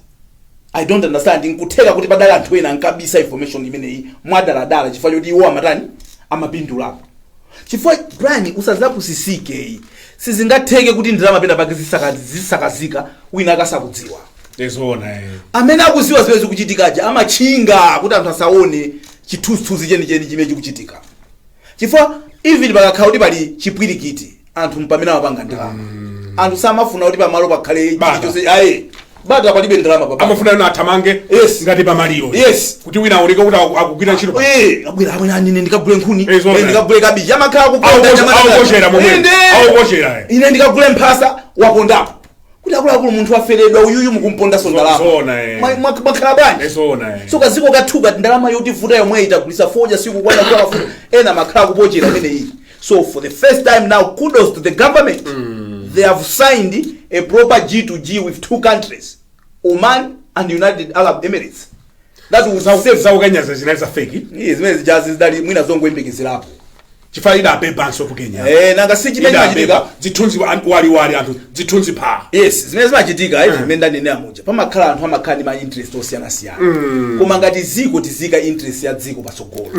I don't understand. Nkutheka kuti padali anthu ena ankabisa information imeneyi mwadaladala chifukwa choti iwo amatani, amapindulapo. Chifukwa Brian, usazapusisike, sizingatheke kuti ndalama pena pake zisakazika wina akasakudziwa. Zoona, eh. Amene akuziwa zimene zikuchitikaja amatchinga kuti anthu asaone chithunzithunzi chenicheni chimene chikuchitika, chifukwa even pakakhala kuti pali chipwirikiti, anthu mpamene amapanga ndalama. Anthu samafuna kuti pamalo pakhale Bata. chilichonse aye bata, palibe ndalama pa bata. Amafuna ino athamange ngati pamaliro, kuti wina aoneke kuti akugwira ntchito. Eh, abwera abwera, ine ndikagule nkhuni. Zoona. Eh, ndikagule kabichi, amakhala kuponda. Aukochera momwe. Inde. Aukochera, eh. Ine ndikagule mphasa, wapondapo kuti akuluakulu, munthu waferedwa uyuyu, mukumpondanso ndalama. Zoona, eh. Mwakhala bwanji? Zoona, eh. So kaziko kathuka ndalama yotivuta yomwe itagulisa fodya sikukwana kugula mafuta, ena makhala kupochera imeneyi. So for the first time now, kudos to the government, they have signed a proper G2G with two countries, Oman and United Arab Emirates. That will save. Zaukenyaza zinali za fake. Iye zimene zijazi zidali mwina zongoyembekezerapo. Chifukwa idapepanso ku Kenya. Eh, nanga si chimene chimachitika? Idapepa zithunzi waliwali, anthu zithunzi pha. Yes, zimene zimachitika, ivi zimene ndanenera muja, pamakhala anthu amakhala ndi ma interest osiyanasiyana. Koma ngati ziko tizika interest ya dziko patsogolo,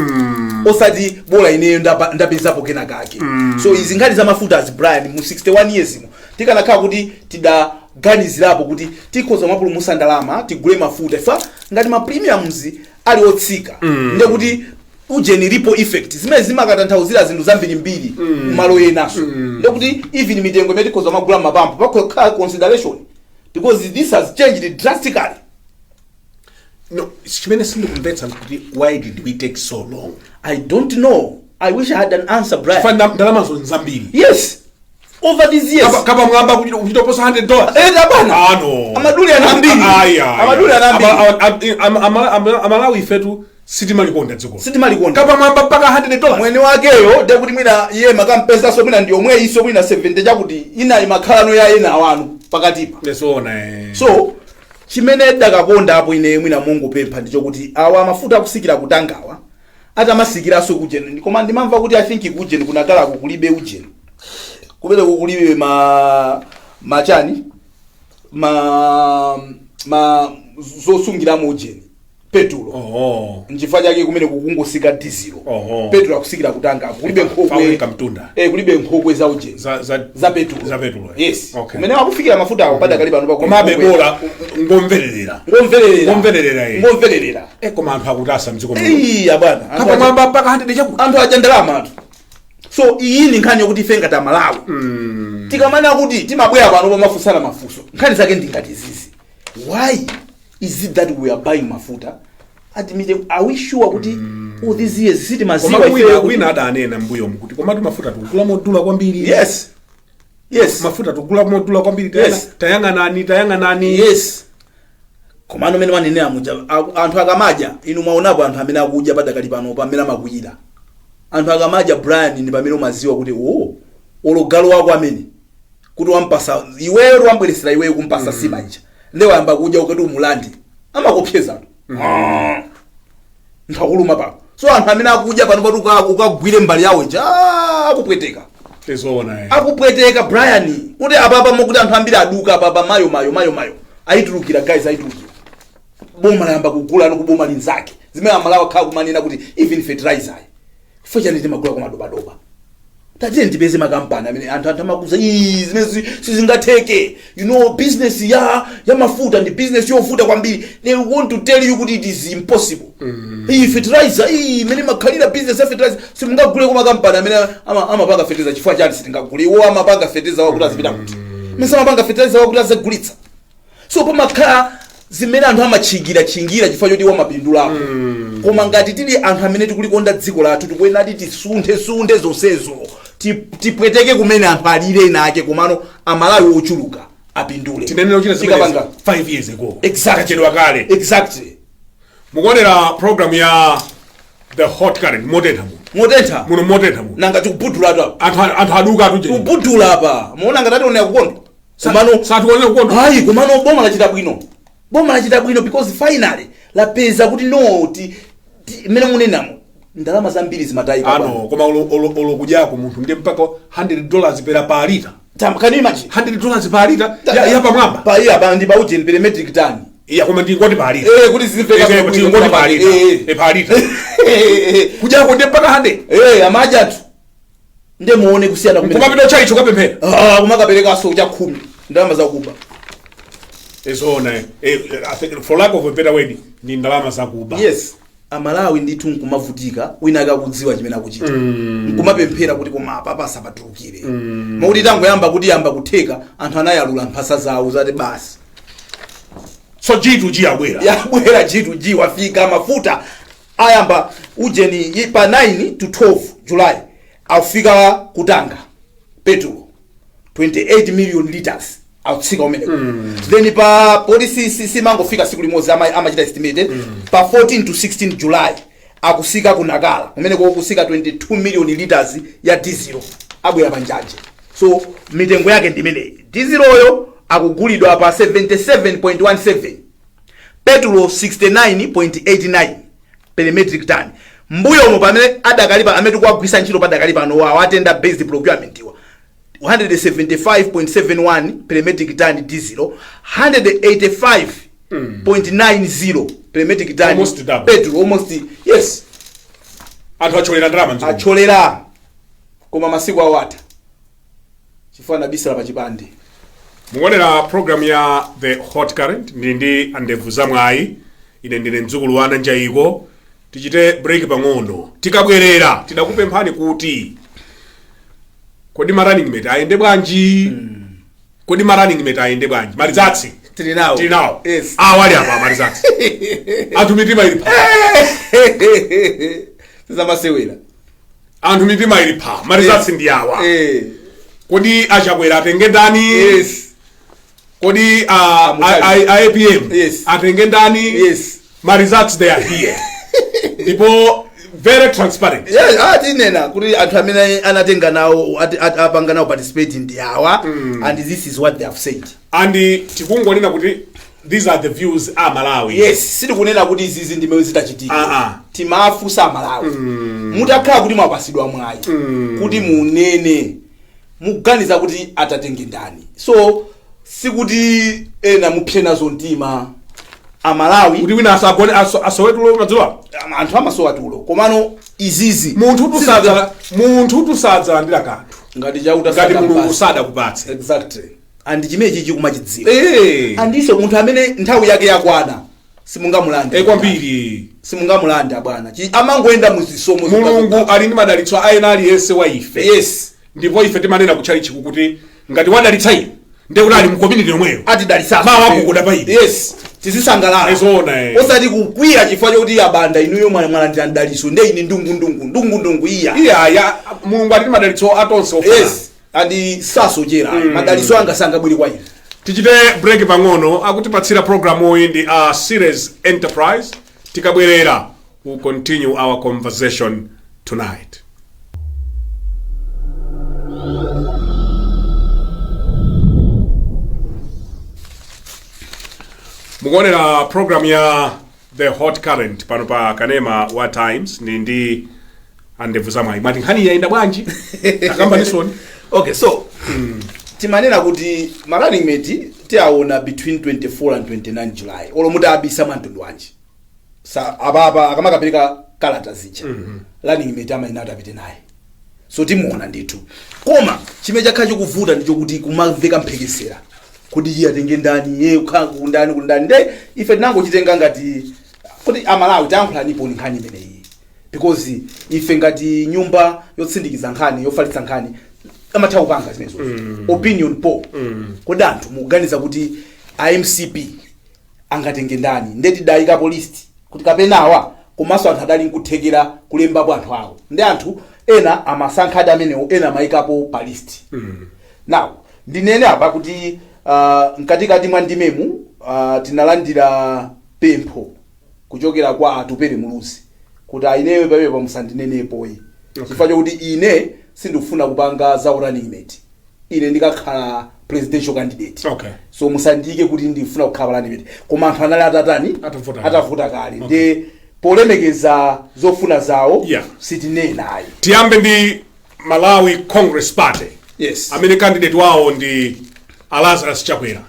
osati bola ineyo ndapezapo kena kake. So izi nkhani za mafuta as Brian, mu 61 years imo tikanakhala kuti tidaganizirapo kuti tikhoza mapulumusa ndalama, tigule mafuta ifa ngati ma premiums ali otsika, ndekuti ujeni ripple effect zimene zimakatanthauzira zinthu zambirimbiri malo enaso, ndekuti even mitengo imene tikhoza magula mapampo pakhala consideration, because this has changed drastically. No, chimene sindikumvetsa kuti why did we take so long? I don't know. I wish I had an answer, Brian. Chifukwa ndalamazo nzambiri. Yes, over these years. Kapa mwamba kuchitoposa $100. Eh, abana. Ah, no. Amaduli anambiri. Aya. Amaduli anambiri. Amalawi ifetu sitimalikonda dziko. Sitimalikonda. Kapa mwamba mpaka $100. Mwene wakeyo ndekuti mwina iye makampesaso, mwina ndi yomwe iso mwina 70 chakuti ina imakhalano ya ena awanu pakatipa. Zoona, eh. So chimene dakakonda apo ine mwina mungopempha ndichokuti awa mafuta akusikira kutangawa atamasikiranso kujeni. Koma ndimamva kuti I think kujeni kunakalako kulibe ujeni, kumene kulibe ma machani ma zosungiramo ujeni, petulo. Nchifukwa chake kumene kukungosika dizilo. Petulo akusikira kutangapo, kulibe nkhokwe. Fawe kamtunda. Eh, kulibe nkhokwe za ujeni za za petulo. Za petulo. Yes. Okay. Kumene akufikira mafuta awo padakali pano pa Komabe bola ngomvererera. Ngomvererera. Ngomvererera, eh. Ngomvererera. Eh, koma anthu akutasa mdziko muno. Iya bwana, anthu Kapa mwamba mpaka 100 chakuti. Anthu aja ndalama anthu. So iyi ni nkhani yokuti ife ngati Amalawi tikamana kuti timabwera pano pamafunsana mafunso, nkhani zake ndingati zizi: why is it that we are buying mafuta at mitengo? Are we sure kuti all these years sitimaziwa Koma ife wina wina adanena mbuyomu kuti komatu mafuta tikugula modula kwambiri. Mafuta tikugula modula kwambiri. Tayang'anani, tayang'anani. Yes, komano mene manenera muja, anthu akamadya, inu mwaonapo anthu amene akudya padakali pano pamene amakwiyira. Anthu akamadya, Brian, ndi pamene umaziwa kuti o olo galu wako amene kuti wampasa iweyo, kuti wambweresera iweyo kumpasa sima ija, nde wayamba kudya, ukati umulande amakopsezatu nthu akuluma pano. So anthu amene akudya pano pati ukagwire mbali yawo ija, akupweteka. Zoona, eh. Akupweteka, Brian, kuti apapa mokuti anthu ambiri aduka apapa, mayo mayo mayo mayo, ayitulukira guys, ayitulukira. Boma layamba kugula ano kuboma linzake, zimene Amalawi akhala kumanena kuti even fertilizer chifukwa chani timagula kwa madobadoba? Tatiyeni tipeze makampani amene anthu amakuza. Ii, zimene sizingatheke. Business ya mafuta ndi business yovuta kwambiri. They want to tell you kuti it is impossible. Iyi fertilizer iyi imene makhalira business ya fertilizer, simungagule kwa makampani amene amapanga fertilizer. Chifukwa chani sitingagule? Iwo amapanga fertilizer wakuti azipita kuti? Mese amapanga fertilizer wakuti azagulitsa. So pamakhala zimene anthu amatchingira chingira chifukwa choti iwo amapindulapo. Koma ngati tili anthu amene tikulikonda dziko lathu, tikuyenera tisunthe sunthe zonsezo, tipweteke kumene anthu alire nake, komano Amalawi ochuluka apindule. Tinenera kuchita zimenezi Tikapanga 5 years ago. Exactly. Tachedwa kale. Exactly. Mukuonera program ya The Hot Current. Motentha muno. Motentha. Muno motentha muno. Nanga tikubudula apa. Anthu aduka atuje. Tikubudula apa, muona ngati ationera kukondo, komano Satikonera kukondo. Hayi, komano boma lachita bwino, boma lachita bwino because finally Lapeza kuti no, mmene munenamo ndalama zambiri zimatayika. Ano koma olo kudyako munthu ndiye mpaka $100 per lita. Can you imagine? $100 per lita ya pamwamba. Pa iya pa ndi pa ujeni per metric ton. Iya, koma ndingoti per lita. Kuti zimveka. Kuti ngoti per lita. Per lita kudyako ndiye mpaka 100. Amajatu nde muone kusiyana kumene. Kumapita chaicho kapemphera. Ah, kumakaperekaso cha khumi, ndalama zakuba. Ezona, I think for lack of a better word, ndi ndalama zakuba. Yes, Amalawi ndithu nkumavutika, wina akakudziwa chimene akuchita, nkumapemphera kuti koma apapa asapatulukire, makuti tangoyamba kuti yamba kutheka, anthu anayalula mphasa zawo zati basi. So G2G yabwera. Yabwera G2G, wafika mafuta ayamba ujeni pa 9 to 12 July afika kutanga petrol 28 million liters akutsika umeneko. Then pa poti simangofika siku limodzi, amachita estimated, pa 14 to 16 July akusika ku Nakala kumeneko, kusika 22 million liters ya diesel abwera pa njanje. So mitengo yake ndi imeneyi: dieseloyo akugulidwa pa 77.17, petrol 69.89 per metric ton. Mbuyomo pamene adakali pa amene tikuwagwisa ntchito padakali pano wawo tender based procurement iwa, 175.71 per metric ton diesel, 185.90 per metric ton Almost double. petrol, almost, yes. Anthu acholera ndalama mdziko. Acholera, koma masiku awatha chifukwa anabisala pa chipande. Mukuonera program ya The Hot Current, ndili ndi andevu zamwayi, ine ndine mdzukulu wa Nanjayiko. Tichite break pang'ono, tikabwerera tidakupemphani kuti kodi ma running mate ayende bwanji? Kodi ma running mate ayende bwanji? Ma results tili nawo. Tili nawo. Yes. Awali apa ma results, anthu mitima ili pa. Sizamasewera. Anthu mitima ili pa, ma results ndi awa. Kodi Achakwera atenge ndani? Yes. Kodi Amutali. a APM atenge ndani? Yes. Ma results, they are here, ndipo very transparent. Yes, tinena kuti anthu amene anatenga nawo apanga nawo participate ndi awa, and this is what they have said. And tikungonena kuti these are the views a Malawi. Yes, sitikunena kuti izizi ndimene zitachitika. Ah, ah. Timafunsa Amalawi, mutakhala kuti mwapasidwa mwayi kuti munene, mukuganiza kuti atatenge ndani? So sikuti ena mupse nazo mtima Amalawi. Kuti wina asagone asowe tulo madzulo. Anthu amasowa tulo, komano izizi Munthu tusadzalandira kanthu ngati chakuti ngati Mulungu sadakupatse. Exactly, and chimene chichi kumachidziwa. Eh. Andinso munthu amene nthawi yake yakwana simungamulande. Kwambiri. Simungamulande bwana. Amangoyenda muzisomo. Mulungu ali ndi madalitso a ena aliyense wa ife. Ndipo ife timanena kutchalichiku kuti ngati wadalitsa ine, ndiye kuti ali mu community yomweyo. Atidalitsa. Mawu akukuda pa ine. Yes, tizisangalala. Ezona, eh. Osati kukwiya chifukwa chokuti abanda inuyo mwalandira mdalitso, nde ine ndungu ndungu ndungu ndungu, iya. Iya ya, Mulungu ali ndi madalitso atonse ofanana. Yes, and sasochera. Madalitso anga sangabwere kwa ine. Tichite break pang'ono. Akutipatsira programu iyi ndi a Series Enterprise. Tikabwerera, we'll continue our conversation tonight. Mukuonera program ya The Hot Current pano pa kanema wa Times. Ndi andevu zamwayi. Mati nkhani yayenda bwanji? Akambanisoni. Okay, so timanena kuti ma running mate tiaona between 24 and 29 July. Olo muti abisa mwamtundu wanji, sa apapa akamakapereka kalata zija, running mate amayina ati apite naye, so timuona ndithu. Koma chimene chakhala chikuvuta ndichokuti kumamveka mphekesera kuti iye atenge ndani, iye kukhala kundani kundani. Nde ife tinangochitenga ngati kuti Amalawi tayankhulanipo nkhani imeneyi, because ife ngati nyumba yotsindikiza nkhani, yofalitsa nkhani, amatha kupanga zimenezo opinion poll. Kodi anthu mukuganiza kuti iMCP angatenge ndani? Nde tidayikapo list kuti kapenawa, komanso anthu adali nkuthekera kulembapo anthu awo, ndi anthu ena amasankhadi amenewo, ena amayikapo pa list. Now ndinene apa kuti mkatikati mwa ndimemu tinalandira pempho kuchokera kwa Atupere Muluzi kuti aineyo papepa musandinenepoyi, chifukwa chokuti ine sindikufuna kupanga za running mate. Ine ndikakhala presidential candidate, so musandiyike kuti ndifuna kukhala running mate. Koma anthu anali atatani? Atavota kale. Atavota kale. Ndi polemekeza zofuna zawo, sitinena ayi. Tiyambe ndi Malawi Congress Party, amene candidate wawo ndi Lazarus Chakwera.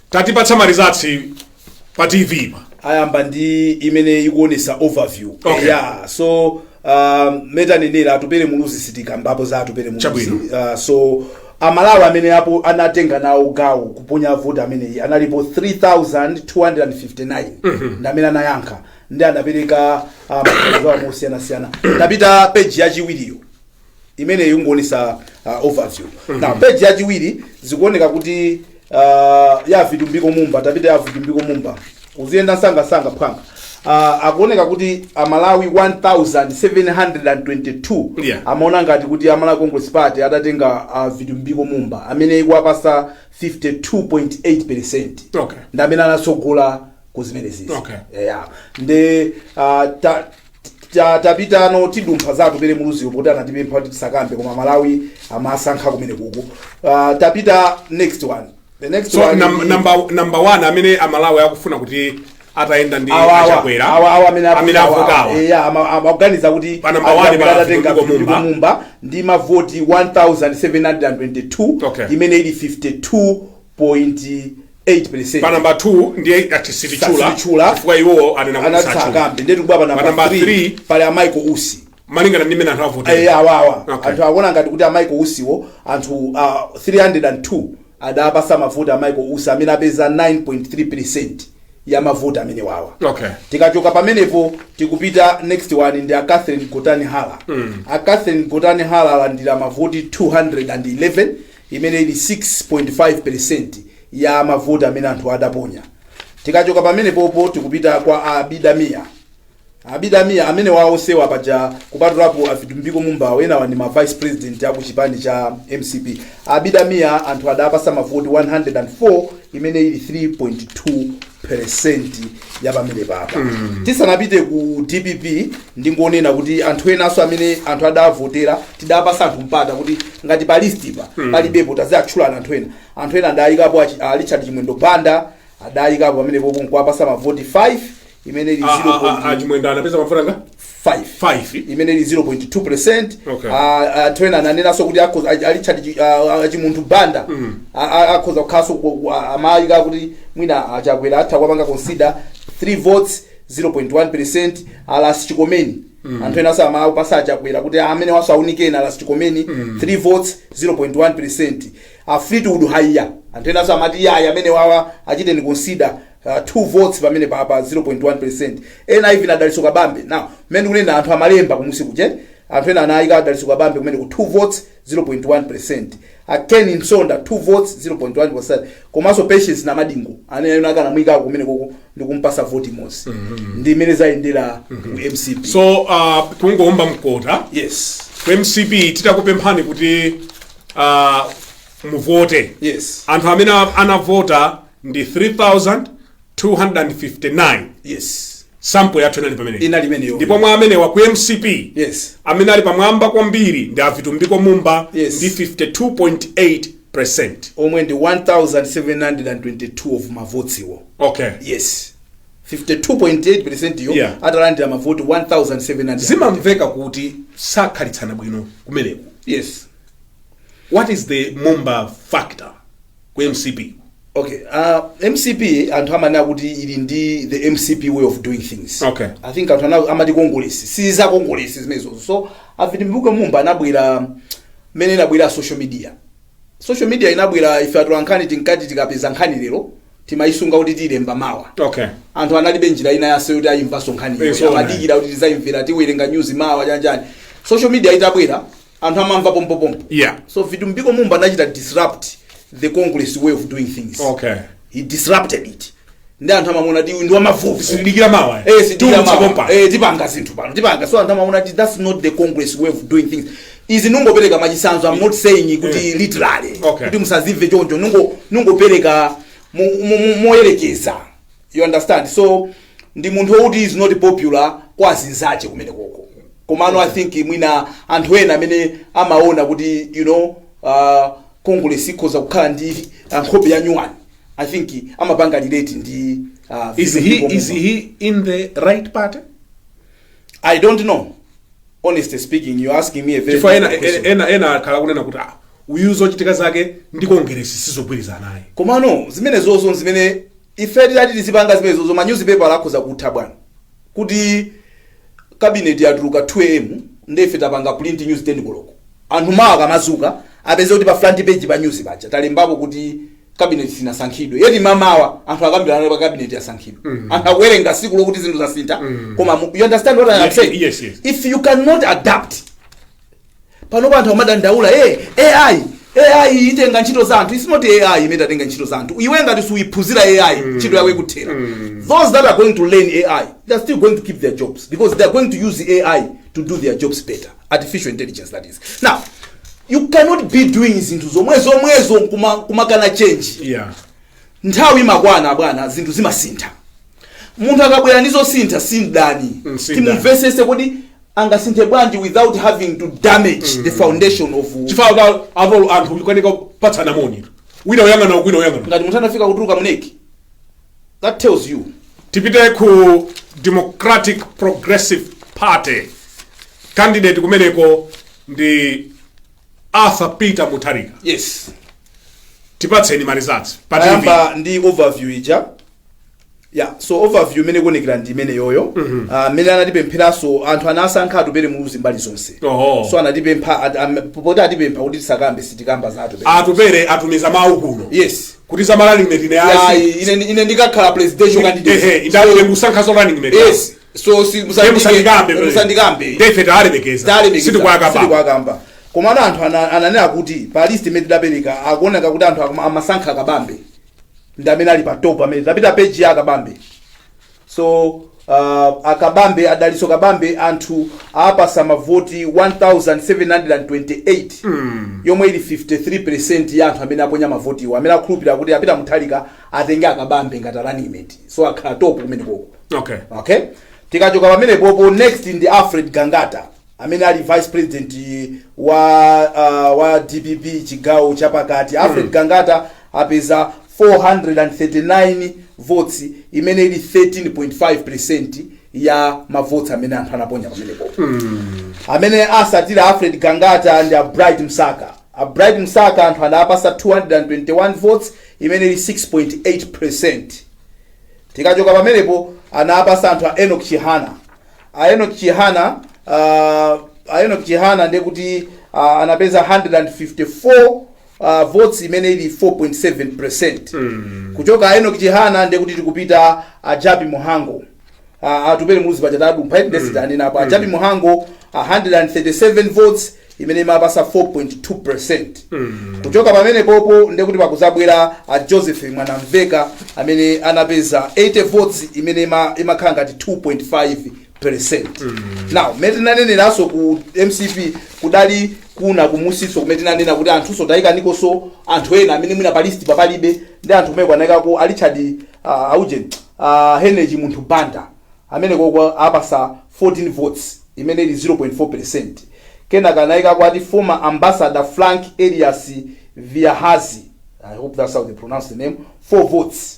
Tatipatsa ma results pa TV pa. Ayamba ndi imene ikuonesa overview. Yeah, so metanenera Atupere Muluzi, sitikambapo za Atupere Muluzi. Chabwino. So Amalawi amene apo anatenga nawo gawo kuponya voti ameneyi analipo 3259, ndi amene anayankha ndi anapereka maganizo awo mosiyanasiyana. Tapita page yachiwiriyo imene ikungoonesa overview. Now, page yachiwiri zikuoneka kuti ya Vitumbiko Mumba. Tapita ya Vitumbiko Mumba, uziyenda msangasanga phwanga. Akuoneka kuti Amalawi 1722 amaona ngati kuti Amalawi Congress Party atatenga Vitumbiko Mumba, amene ikuwapasa 52.8, ndi amene anatsogola ku zimenezi. Yeah. Ndi tapitano tidumpha za Atupere Muluziwo poti anatipempha kuti tisakambe, koma Malawi amasankha kumene kuku. Tapita next one, the next So one number one amene Amalawi akufuna kuti atayenda ndi awa Achakwera, awa amene amene avotawa. Yeah, amaganiza kuti Pa number one Achakwera pa atatenga Vitumbiko Vitumbiko Mumba. Mumba ndi mavoti 1722, imene ili 52.8. Pa number 2 ndiye ati sitichula, Sitichula. chifukwa iwowo anena kuti satchula. Anatsakambe. Ndetu kubwa pa Pa number number 3 3 pali a Michael Usi. Malingana ndi mmene anthu avotera. Awawa anthu akuona ngati kuti a Michael Usiwo, anthu 302 adapasa mavoti a Michael Usi, amene apeza 9.3 ya mavoti amene wawa. Tikachoka pamenepo tikupita next one, ndi a Catherine Gotani Hala. A Catherine Gotani Hala alandira mavoti 211, imene ili 6.5 ya mavoti amene anthu adaponya. Tikachoka pamenepopo tikupita kwa Abida Mia. Abida Mia amene wawo sewa paja, kupatulapo Avitumbiko Mumba, enawa ndi ma vice president aku chipani cha MCP. Abida Mia anthu adapasa mavoti 104, imene ili 3.2 ya pamene papa. Tisanapite ku DPP, ndingonena kuti anthu enanso amene anthu adavotera, tidapasa anthu mpata kuti ngati pa list pa palibepo, taziyatchulana anthu ena. Anthu ena adayikapo a Richard Chimwendo Banda, adayikapo pamenepopo nkuwapasa mavoti 5, imene ili 0. Achimwendo anapeza mavoti anga? 5. 5. Imene ili 0.2. Anthu ena ananenanso kuti a Richard Chimunthu Banda akhoza kukhalanso amayika kuti mwina Achakwera atha kuwapanga consider, 3 votes, 0.1. Alas Chikomeni, anthu enanso amapasa Achakwera kuti amene waso aunikeni Alas Chikomeni, 3 votes, 0.1. A Fleetwood Haiya, anthu enanso amati yaya amene wawa achiteni consider, 2 votes pamene papa, 0.1. Ena even Adaliso Kabambe. Now, mmene kunena anthu amalemba kumusi kuche, anthu ena anayika Adaliso Kabambe kumene ku 2 votes, 0.1. A Ken Msonda, 2 votes, 0.1. Komanso Patience Namadingo anene akanamuyikako kumene koko ndikumpasa voti imodzi. Ndi imene zayendera ku MCP. So kungowomba mkota, ku MCP titakupemphani kuti muvote, anthu amene anavota ndi 3259. Sample yathu inali pamene Inali imeneyo. Ndipo mwa amenewa ku MCP, amene ali pamwamba kwambiri ndi Avitumbiko Mumba ndi 52.8, omwe ndi 1722 of mavotsiwo. Yes, 52.8 yo, atalandira mavoti 1700. Zimamveka kuti sakhalitsana bwino kumeneko. What is the Mumba factor ku MCP? Okay, MCP anthu amanena kuti ili ndi the MCP way of doing things. I think anthu amati Kongolesi si za Kongolesi zimenezo. So Avitumbiko Mumba anabwera mmene inabwera social media. Social media inabwera, ife atola nkhani tinkati tikapeza nkhani lero timayisunga kuti tiyilemba mawa. Anthu analibe njira ina yase yoti ayimvanso nkhani. Eh, so Amadikira kuti tizayimvera, tiwerenga news mawa, chanjani. Social media itabwera, anthu amamva pompopompo. So Vitumbiko Mumba anachita disrupt the Congress way of doing things. He disrupted it, ndi anthu amamuona kuti ndi wamavuvu. Sindikira mawa. Sindikira Tiulutsa mawa. pompa. Tipanga zinthu pano, tipanga. So anthu amaona kuti that's not the Congress way of doing things. Izi nungopereka machisanzo, I'm not saying kuti literally, kuti musazimve choncho. Nungopereka moyerekeza, you understand? So ndi munthu wokuti is not popular kwa azinzache kumene koko, komano I think mwina anthu ena amene amaona kuti Congress ikhoza kukhala ndi nkhope ya nyuwani. I think amapanga relate ndi Is People he is Movement. he in the right party? I don't know. Honestly speaking, you're asking me a very Chifukwa ena difficult question. ena akhala kunena kuti ah, uyu zochitika zake ndi Congress sizogwirizana naye. Komano zimene zozo, zimene ife titati tizipanga zimene zozo, ma newspaper akhoza kutha, bwana. Kuti cabinet yatuluka 2 am, ndefe tapanga print news 10 koloko, anthu mawa akamazuka apeze kuti pa front page pa news paja talembapo kuti cabinet sinasankhidwe, yeti mamawa anthu akambirana pa cabinet yasankhidwe. Anthu akuwerenga siku lokuti zinthu zasintha. Koma you understand what I am saying? Yes. If you cannot adapt, panopo anthu amadandaula, hey, AI, AI itenga ntchito za anthu. It's not AI imene itatenga ntchito za anthu. Iwe ngati suyiphunzira AI, ntchito yako ikuthera. Those that are going to learn AI, they are still going to keep their jobs because they are going to use the AI to do their jobs better, artificial intelligence, that is. Now you cannot be doing zinthu zomwe zomwezo kumakana change. Nthawi imakwana, bwana, zinthu zimasintha. Munthu akabwera ndi zosintha, sindani. Sindani. Timumvesese kuti angasinthe bwanji without having to damage the foundation of Chifukwa apo anthu kukanika kupatsana moni, wina uyang'ana, wina uyang'ana. Ngati munthu anafika kutuluka mu NEC, that tells you. Tipite ku Democratic Progressive Party. Candidate kumeneko ndi Arthur Peter Mutharika. Yes. Tipatseni ma results pa TV. Ayamba ndi overview ija. Yeah, so overview imene ikuonekera ndi imene yoyo, amene anatipempheranso anthu anasankha Atupere Muluzi mbali zonse. So anatipempha poti atipempha kuti tisakambe, sitikamba za Atupere. Atupere atumiza mawu kuno kuti za running mate ine Ayi, ine ndikakhala presidential candidate. Ehe, ndalole kusankhaso running mate. Yes, so si musandikambe. Musandikambe. Ndefe taalemekeza. Talemekeza. Sitikwakamba. Sitikwakamba. Komano anthu ananena kuti pa list imene tidapereka akuoneka kuti anthu amasankha Kabambe ndi amene ali pa top. Amene tapita page ya Akabambe. So Akabambe, Adaliso Kabambe, anthu apasa mavoti 1728, yomwe ili 53% ya anthu amene aponya mavotiwo amene akhulupirira kuti apita Mutharika atenge Akabambe ngati running mate. So akhala top kumene koko. Okay, tikachoka pamenepopo, next ndi Alfred Gangata amene ali vice president wa DPP chigawo chapakati. Alfred Gangata apeza 439 votes, imene ili 13.5% ya mavotes amene anthu anaponya pamenepopo. Amene asatira Alfred Gangata ndi a Bright Msaka. A Bright Msaka anthu anapasa 221 votes, imene ili 6.8%. Tikachoka pamenepo, anapasa anthu a Enoch Chihana. A Enoch Chihana ndekuti anapeza 154 votes, imene ili 4.7%. Kuchoka a Enoch Chihana, ndekuti tikupita a Jappie Mhango. Atupere Muluzi paja tadumpha, mm. Apo a Jappie Mhango 137 votes, imene imapasa 4.2%. Kuchoka pamene popo, ndekuti pakuzabwera a Joseph Mwanamveka amene anapeza 80 votes, imene imakhala ngati 2.5%. Now mmene tinaneneranso ku MCP, kudali kuna kumusiso kumene tinanena kuti anthunso tayikanikonso anthu ena amene mwina pa list papalibe, ndi anthu kumene kwanayikako a Richard aujen Henry Chimunthu Banda amene koko apasa 14 votes, imene ili 0.4%. Kenaka anayikako ati former ambassador Frank Elias Viahazi, I hope that's how they pronounce the name, 4 votes.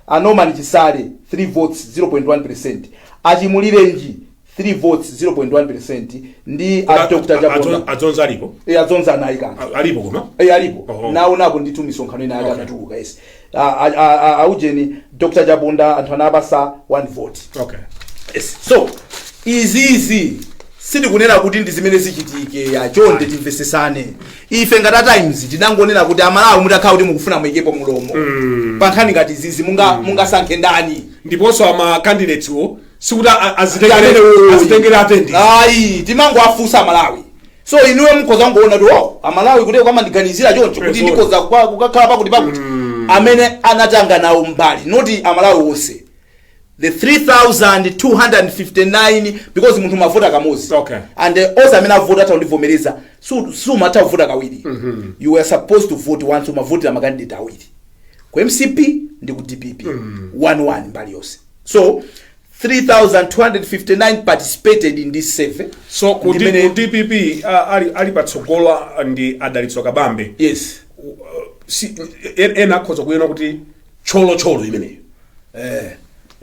A Norman Chisale 3 votes, 0.1%. Achimulirenji 3 votes, 0.1%, ndi a Dr Chaponda. Adzonza alipo? E, Adzonza anayikana. Alipo koma? E, alipo. Oho. Naonapo ndithu misonkhano ina yake anatuluka. Yes. Aujeni Dr Chaponda anthu anapasa 1 vote. Yes. So izizi sitikunena kuti ndi zimene zichitike, achonde timvesesane. Ife ngati a Times tinangonena kuti Amalawi mutakhala kuti mukufuna muyikepo mulomo pa nkhani ngati izizi, mungasankhe ndani? Ndiponso ama candidates wo sikuti Amene azitengere atendi. Ayi, timangoafunsa Amalawi. So inuyo mukhoza kungoona kuti, oh, Amalawi kuti kwamandiganizira choncho kuti ndikhoza kukakhala pakuti pakuti amene anatanga nawo mbali, noti Amalawi onse, the 3259, because munthu umavota kamodzi. And onse amene avota atha kundivomereza, sumatha kuvota kawiri. You were supposed to vote once. Umavotera ma candidate awiri, ku MCP ndi ku DPP, 1-1 mbali yonse. So 3259 participated in this survey. So ku Ndimene ku DPP ali patsogolo ndi Adalitso Kabambe. Yes. Si, ena akhoza kuyena kuti tcholo imeneyo.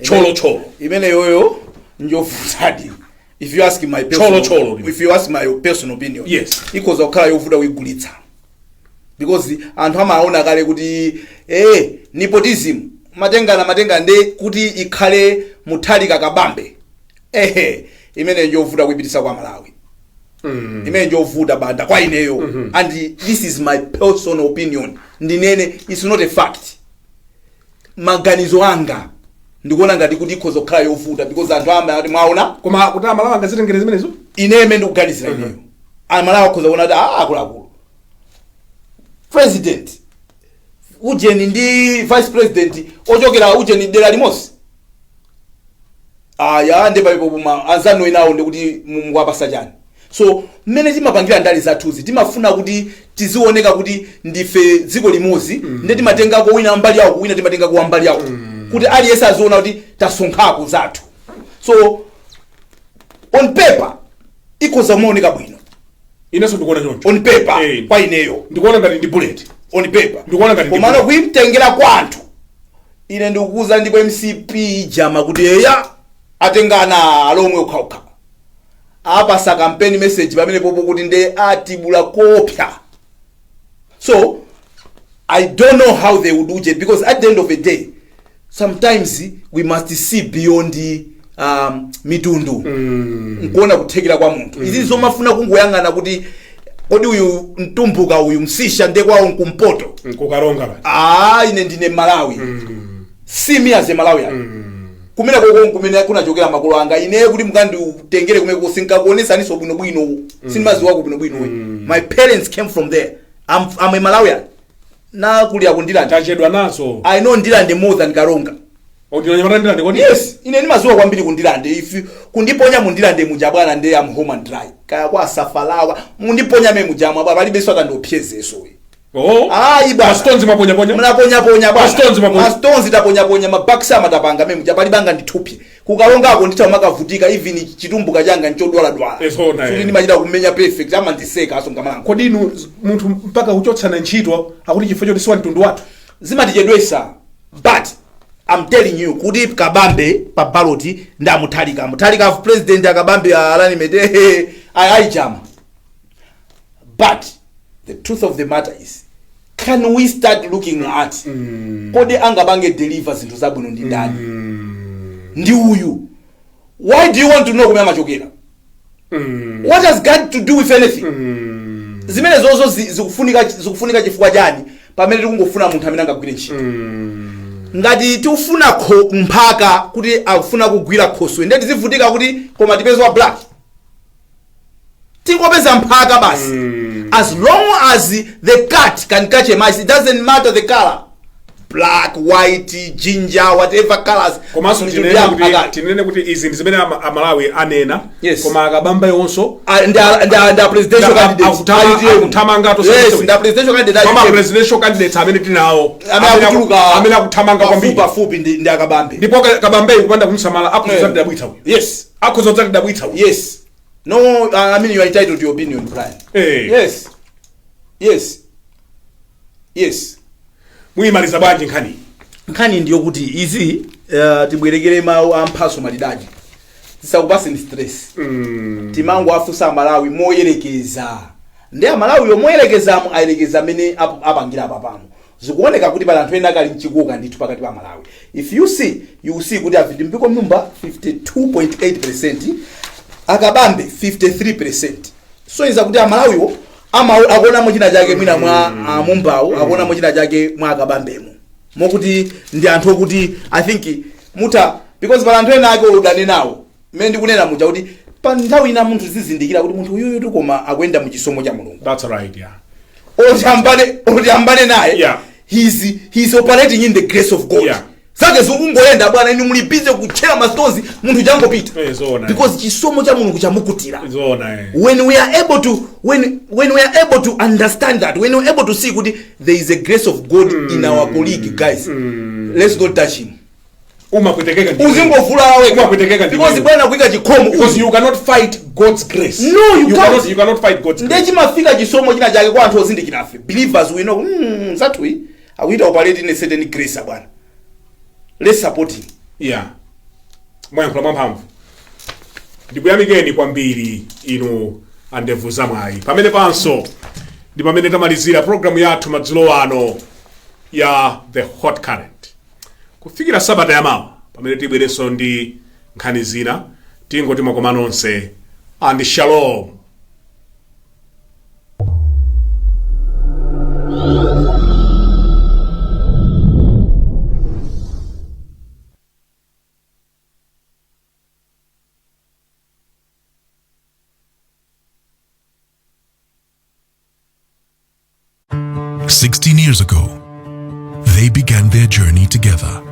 Tcholo tcholo. Imene yoyo njovutadi. If you ask my personal, Tcholo, tcholo. If you ask my personal opinion, ikhoza kukhala yovuta kuigulitsa because anthu amaona kale kuti nepotism, matengana matengana, nde kuti ikhale Mutharika, Kabambe, ehe, imene njovuta kuipitisa kwa Malawi. Imene njovuta, Banda, kwa ineyo, and this is my personal opinion, ndinene, it's not a fact, maganizo anga, ndikuona ngati kuti ikhoza kukhala yovuta because anthu amati, mwaona. Koma kuti Amalawi angazitengere zimenezo? Ineme ndikuganizira ineyo, Amalawi akhoza kuona kuti, ah, akuluakulu, president ujeni ndi vice president ochokera ujeni dera limodzi, aya, ndi palipo puma anzanu enawo, ndikuti mukuwapasa chani? So mmene timapangira ndale zathuzi, timafuna kuti tizioneka kuti ndife dziko limodzi, nde timatengako wina mbali yawo, wina timatengako wa mbali yawo, kuti aliyense aziona kuti tasonkhako zathu. So on paper ikhoza kumaoneka bwino. Inenso ndikuona choncho. On paper. Kwa ineyo, ndikuona ngati ndi bullet. On paper. Ndikuona ngati ndi Komano kuimtengera kwa anthu, ine ndikukuza, ndipo MCP jama kuti eya, atengana alomwe okhaokha, apasa campaign message pamene popo kuti nde atibula kopya. So I don't know how they would do it, because at the end of the day, sometimes we must see beyond mitundu nkuona kuthekera kwa munthu. Izi zomafuna kungoyang'ana kuti kodi uyu mtumbuka, uyu msisha, nde kwawo nkumpoto. Nkukaronga basi. Ah, ine ndine Malawi. See me as a Malawian. Kumene koko kumene kunachokera makolo anga, ine kuti mukanditengere kumene sinkakuonesaniso bwinobwino, sindimaziwako bwinobwino. My parents came from there. I'm a Malawian, nakulira kuNdilande. Tachedwa nazo. I know Ndilande more than Karonga. Ndinanyamata Ndilande kodi? Yes, ine ndimaziwa kwambiri kuNdilande. If kundiponya muNdilande muja, bwana, nde am home and dry. Kaya kwa Safalawa, mundiponya me mujamwa, bwana, palibenso akandopyezeso. Oh. Ayi, bwana. Mastones maponyaponya. Mnaponyaponya, bwana. Mastones maponya. Mastones taponyaponya, mabakisi amatapanga me muja, palibanga ndithupye. Kukalongako nditha makavutika, even chitumbuka changa nchodwaladwala. Esona, Futi eh. ndimachita kumenya perfect, amandiseka aso ngamalanga. Kodi inu, munthu mpaka kuchotsana ntchito akuti chifukwa choti siwa mtundu wathu? Zimatichedwesa, but I'm telling you kuti Kabambe pa ballot ndi aMutharika, Mutharika president, aKabambe alanimete ayijama. But the truth of the matter is, can we start looking at kodi angapange deliver zinthu zabwino ndi ndani? Ndi uyu. Why do you want to know kumene amachokera? What has got to do with anything? Zimene zozo zikufunika chifukwa chani, pamene tikungofuna munthu amene angagwire ntchito? Ngati tikufuna mphaka kuti akufuna kugwira khoswe, ndiye tizivutika kuti koma tipeze wa black? Tingopeza mphaka basi. As long as the cat can catch a mice, it doesn't matter the color, black, white, ginger, whatever colors. Komanso Mitundu tinene ya kuti mphaka. Tinene kuti izi ndi zimene Amalawi anena. Yes. Koma aKabambe yonso Nda presidential candidate. Akuthamanga. Yes, nda presidential candidate. Koma presidential candidates amene tinawo, amene akutuluka, amene akuthamanga kwambiri, pafupi ndi aKabambe. Ndipo Kabambeyi kupanda kumsamala akhoza kudzatidabwitsa uyu. Akhoza kudzatidabwitsa uyu. Yes, no, I mean, you are entitled to your opinion, Brian. Yes. Muyimaliza bwanji nkhani? Nkhani ndiyo kuti izi, tibwerekere mawu a Mphaso Malidaji, tisakupaseni stress. Timango afunsa Amalawi moyerekeza, ndi Amalawiyo moyerekezamo ayerekeza amene apangira apa pano. Zikuoneka kuti pali anthu ena akali mchikuka ndithu pakati pa Amalawi. If you see, you will see kuti aVitumbiko Mumba 52.8, aKabambe 53. So iza kuti Amalawiwo akuonamo china chake mwina mwa aMumbawo, akuonamo china chake mwa aKabambemo, mokuti ndi anthu okuti I think muta, because pali anthu ena ake udane nawo mmene ndikunena muja kuti pa nthawi ina munthu zizindikira kuti munthu uyuyu tu koma akuyenda mu chisomo cha Mulungu. That's right, yeah. Oti ambane naye, he's operating in the grace of God. Zake zikungoyenda, bwana. Inu muli busy kutchera mastones, munthu changopita. Zoona. Because chisomo cha Mulungu chamukutira. Zoona, eh. When we are able to understand that, when we are able to see kuti there is a grace of God in our colleague, guys, let's not touch him. Umapwetekeka ndi Uzingovulala wekha. Umapwetekeka ndi Because iweyo. bwana kuika chikhomo. Because you cannot fight God's grace. No, you can't. Cannot, you cannot fight God's grace. Ndiye chimafika chisomo china chake kwa anthu ozindikira afe. Believers, we know, zathu akuita operate in a certain grace, bwana. Let's support him. Yeah, mwayankhula mwamphamvu. Ndikuyamikeni kwambiri inu andevu zamwayi. Pamene panso ndi pamene tamalizira programu yathu madzulo ano ya The Hot Current. Kufikira sabata yamawa pamene tibwerenso ndi nkhani zina, tingoti mwakoma nonse and shalom. 16 years ago, they began their journey together.